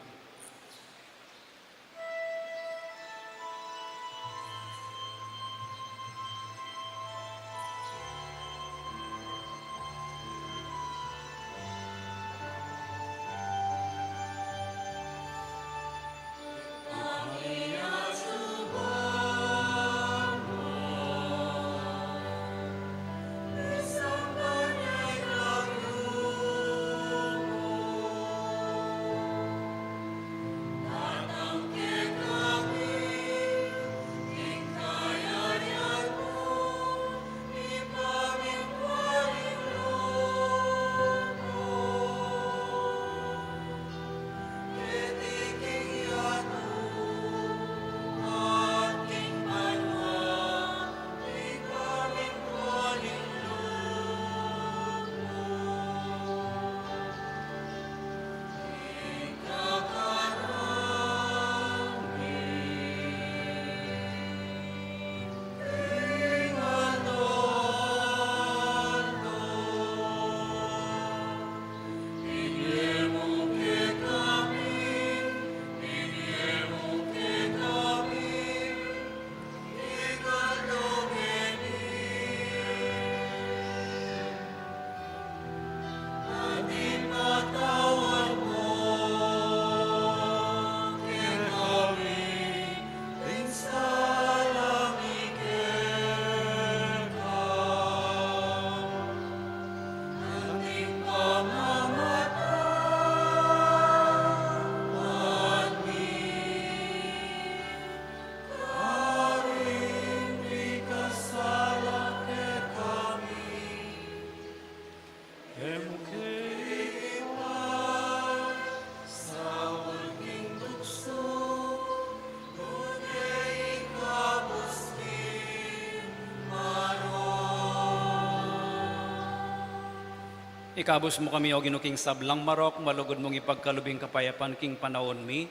Ikabus mu kami, O Ginu, king sablang marok, malugud mung ipagkalub ing kapayapan king panaun mi,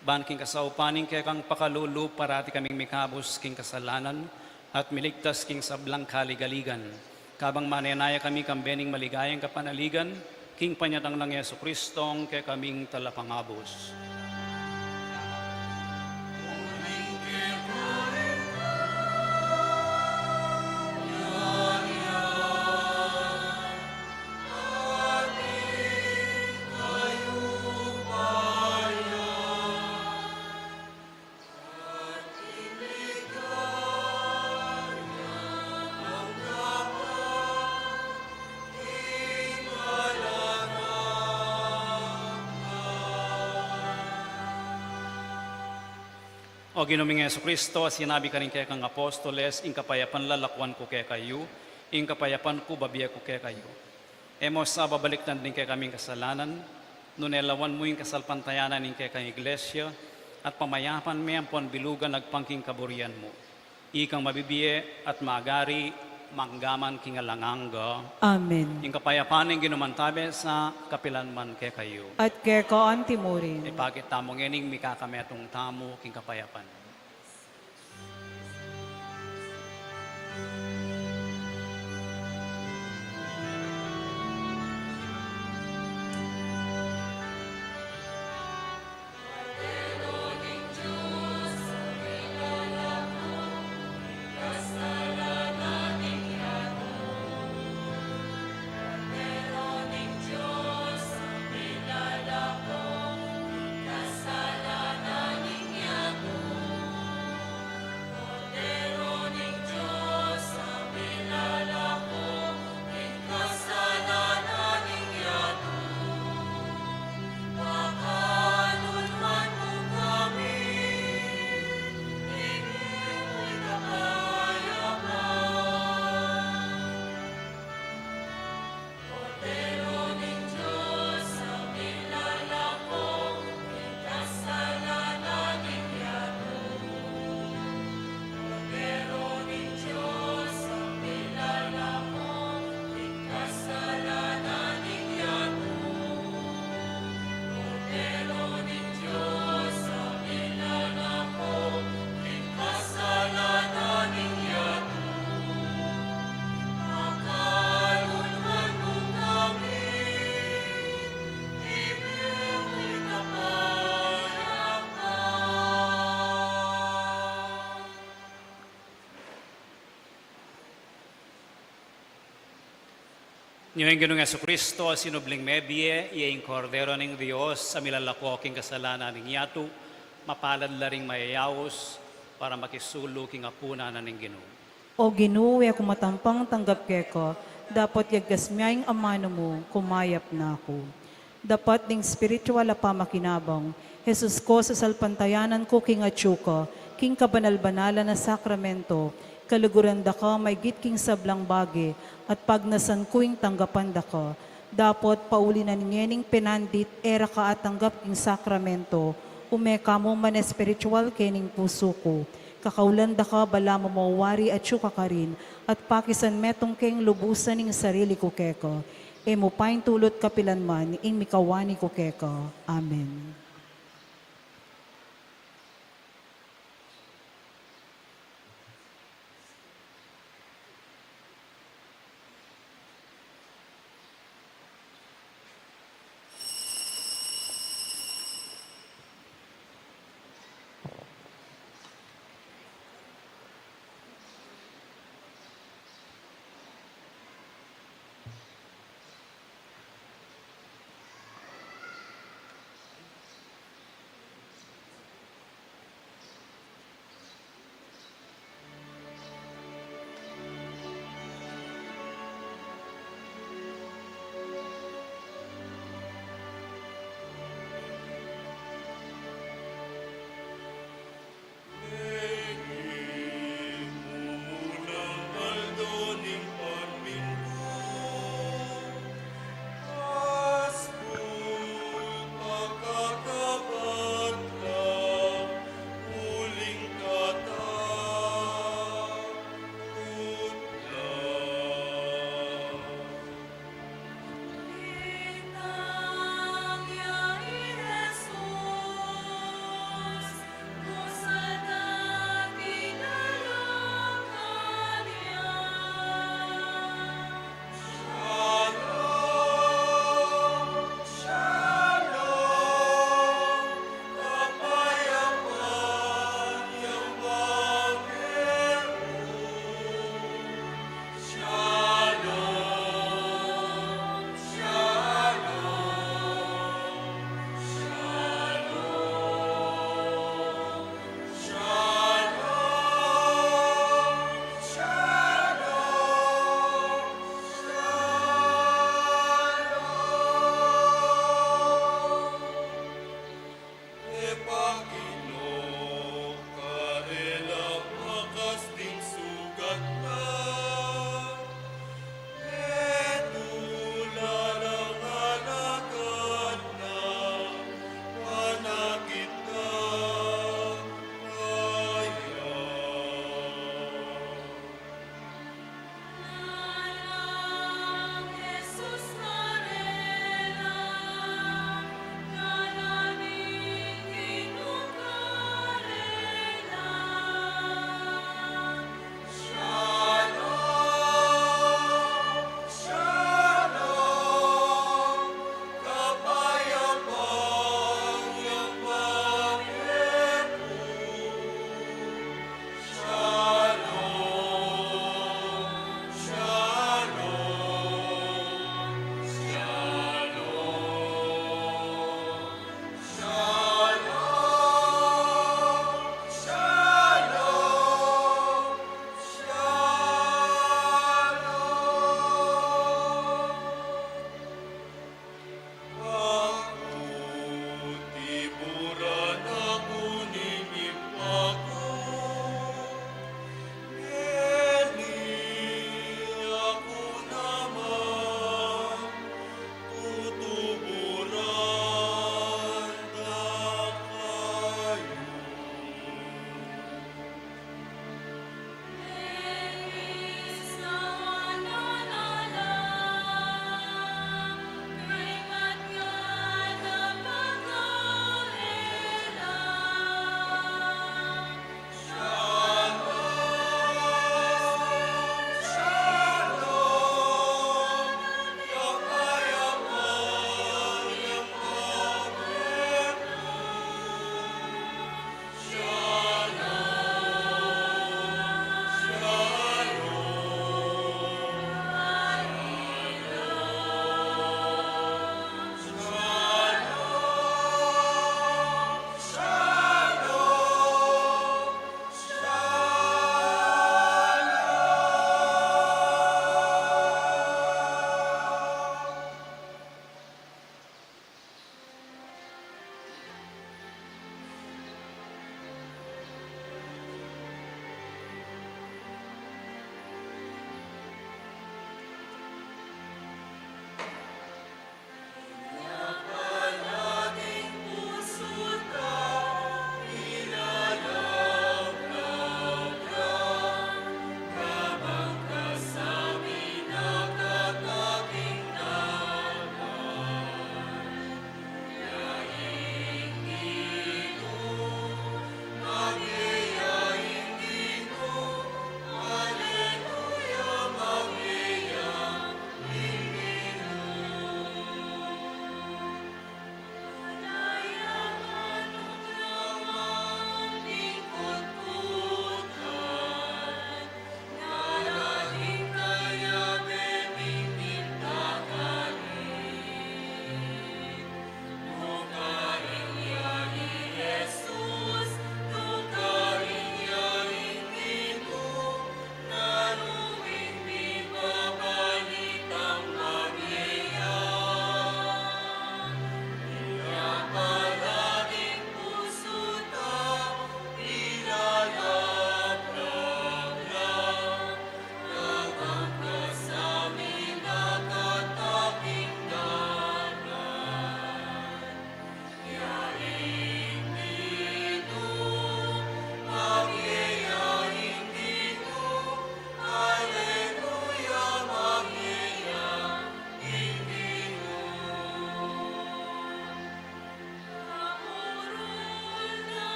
ban king kasaupan ning kekang pakalulu, parati kaming mikabus king kasalanan, at miligtas king sablang kaligaligan. Kabang manenaya kami kambe ning maligayang kapanaligan, king panyatang nang Jesucristo, ing kekaming Talapangabus. O Ginu ming Jesucristo, a sinabi karing kekang apostoles, ing kapayapan lalakuan ku kekayu, ing kapayapan ku babie ku kekayu. E mu sa babalikdan ding kekaming kasalanan, nune lawan mu ing kasalpantayanan ning kekang Iglesia, at pamayapan me ampon bilugan agpang king kaburian mu. Ikang mabibie at magari, mangga man king alang angga. Amen. Ing kapayapan ning Ginu mantabe sa kapilan man kekayu. At keka anti mu rin. Ipakit tamu ngening mikakametung tamu king kapayapan. Nia ing Ginung Jesucristo, a sinubling mebie, iya ing Kordero ning Dios, a milalako king kasalanan ning yatu, mapalad la ring mayayaus, para makisulu king apunan ning Ginu. O Ginu, e ku matampang tanggap keka, dapot yagkas mu ing amanu mu, kumayap na ku. Dapat ding spiritual a pamakinabang, Jesus ko, sasalpantayanan ku king atyu ka, king kabanal-banalan a sakramento, kaluguran da ka maigit king sablang bage, at pagnasan ku ing tanggapan da ka. Dapot pauli na ning ngening penandit e ra ka atanggap king sakramento, ume ka mu man espiritual kening pusu ku. Kakaulan da ka balamu mawari atyu ka karin, at pakisan metung keng lubusan ing sarili ku keka. E mu paintulut kapilan man ing mikawani ku keka. Amen.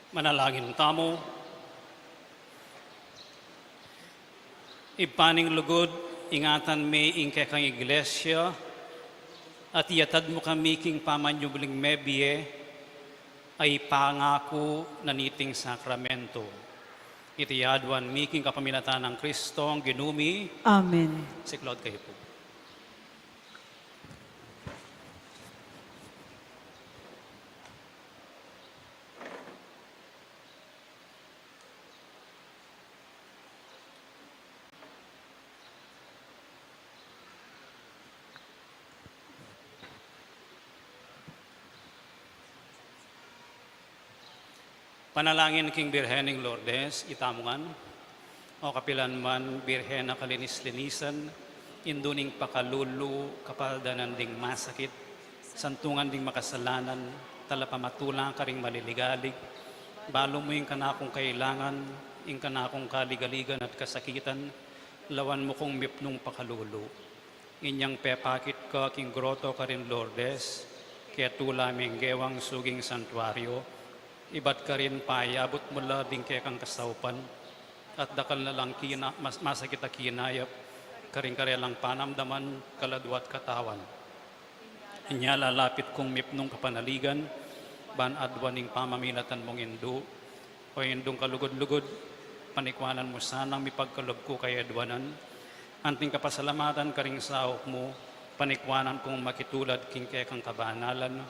Manalangin tamu. Ibpa ning lugud, ingatan me ing kekang iglesia, at iyatad mu kami king pamanyubling mebie a ipangaku na niting sakramento. Iti aduan mi king kapamilatan nang Kristong Ginu mi. Amen. Siklaud kayu pu. Panalangin king Birhen ning Lourdes, itamu ngan. O kapilan man, Birhen a kalinis-linisan, indu ning pakalulu, kapaldanan ding masakit, santungan ding makasalanan, talapamatula karing maliligalig, balu mu ing kanakung kailangan, ing kanakung kaligaligan at kasakitan, lawan mu kung mipnung pakalulu. Inyang pepakit ka king groto karin Lourdes, ketula ming gewang suging santuario, ibat karin payabut mu la ding kekang kasaupan, at dakal na lang kina-, mas-, masakit a kinayap, karing karelang panamdaman, kaladua at katawan. Inya lalapit kung mipnung kapanaligan, ban aduan ing pamamilatan mung Indu, O Indung kalugud-lugud, panikwanan mu sanang mipagkalub ku kayaduanan, anting kapasalamatan karing saup mu, panikwanan kung makitulad king kekang kabanalan,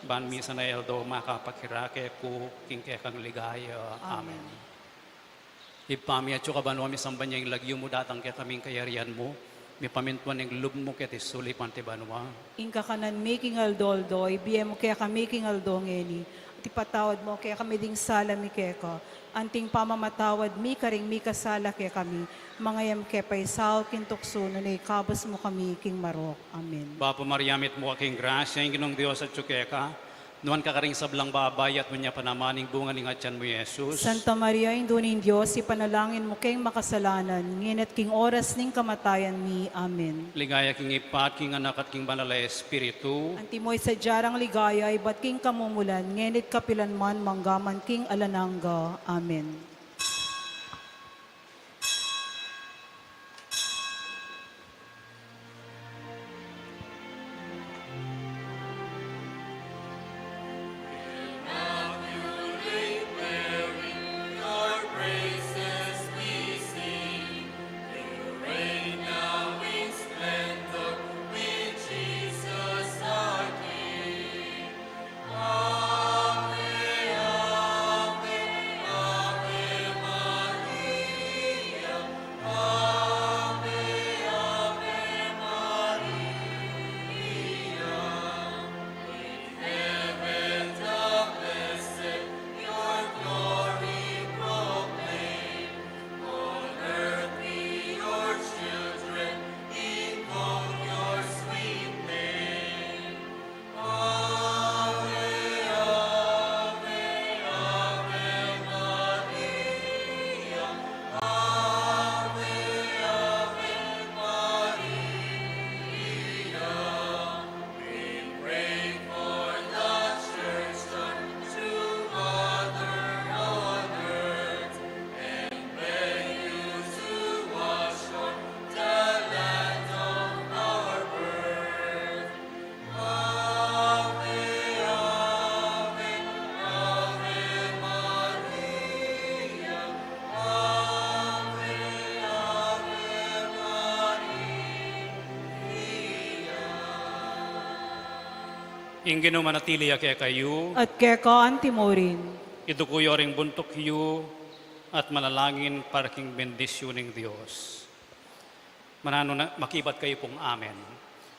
ban misan a aldo makapakirake ku king kekang ligaya. Amen. Amen. Ibpa mi atsu ka banua, misamban ya ing lagyu mu, datang kekami ing kayarian mu, mipamintuan ing lub mu keti sulip anti banua. Ing kakanan mi king aldo-aldo, ibie mu kekami king aldo ngeni, at ipatawad mu kekami ding sala mi keka, anting pamamatawad mi karing mikasala kekami, manga e mu ke paisaul king tuksu, nune ikabus mu kami king marok. Amen. Bapu Maria, mitmu ka king grasya, ing Ginung Dios atsu keka, nuan ka karing sablang babai, at nuan ya pa naman ing bunga ning atian mu, Jesus. Santa Maria, Indu ning Dios, ipanalangin mu keng makasalanan, ngeni at king oras ning kamatayan mi. Amen. Ligaya king Ibpa, king Anak, at king Banal a Espiritu. Antimo ing sadya rang ligaya ibat king kamumulan, ngeni at kapilan man, mangga man king alang angga. Amen. Ing Ginu manatili ya kekayu. At keka antimurin. Iduku yu ring buntuk yu, at manalangin para king bendisyun ning Dios. Mananu na, makibat kayu pung amen.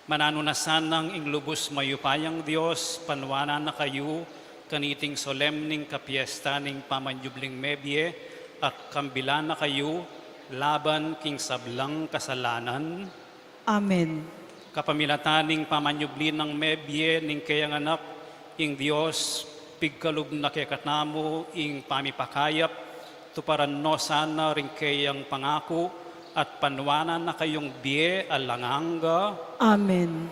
Mananu na sanang ing lubus mayupayang Dios, panuanan na kayu kaniting solemning kapiesta ning pamanyubling mebie, at kambilan na kayu laban king sablang kasalanan. Amen. Kapamilatan ning pamanyubli nang mebie ning keyang Anak, ing Dios, pigkalub na kekatamu ing pamipakayap, tuparan no sana ring keyang pangaku, at panuanan na kayung bie alang angga. Amen.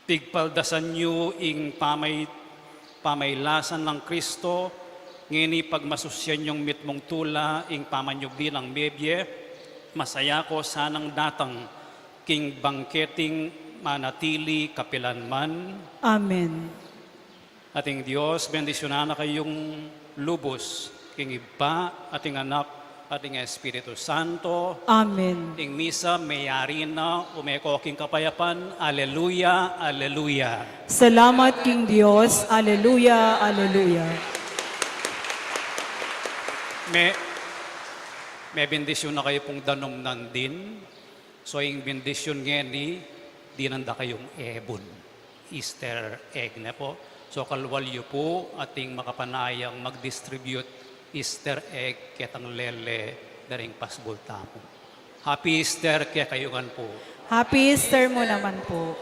Pigpaldasan yu ing pamay-, pamailasan nang Kristo, ngeni pagmasusyan yung mitmung tula ing pamanyubli nang mebie, masaya ko sanang datang king bangketing manatili kapilanman. Amen. At ing Dios bendisyunan na kayung lubus, king Ibpa, at ing Anak, at ing Espiritu Santo. Amen. Ing misa meyari na, ume ko king kapayapan. Aleluya, aleluya. Salamat king Dios. Aleluya, aleluya. Me, me bendisyun na kayu pung danum nandin. So, ing bendisyun ngeni, dinan da kayung ebun. Easter egg ne po. So, kalwal yu pu ating makapanayang mag-distribute Easter egg ketang lele da ring pasbul tamu. Happy Easter kekayu ngan pu. Happy Easter mu naman po.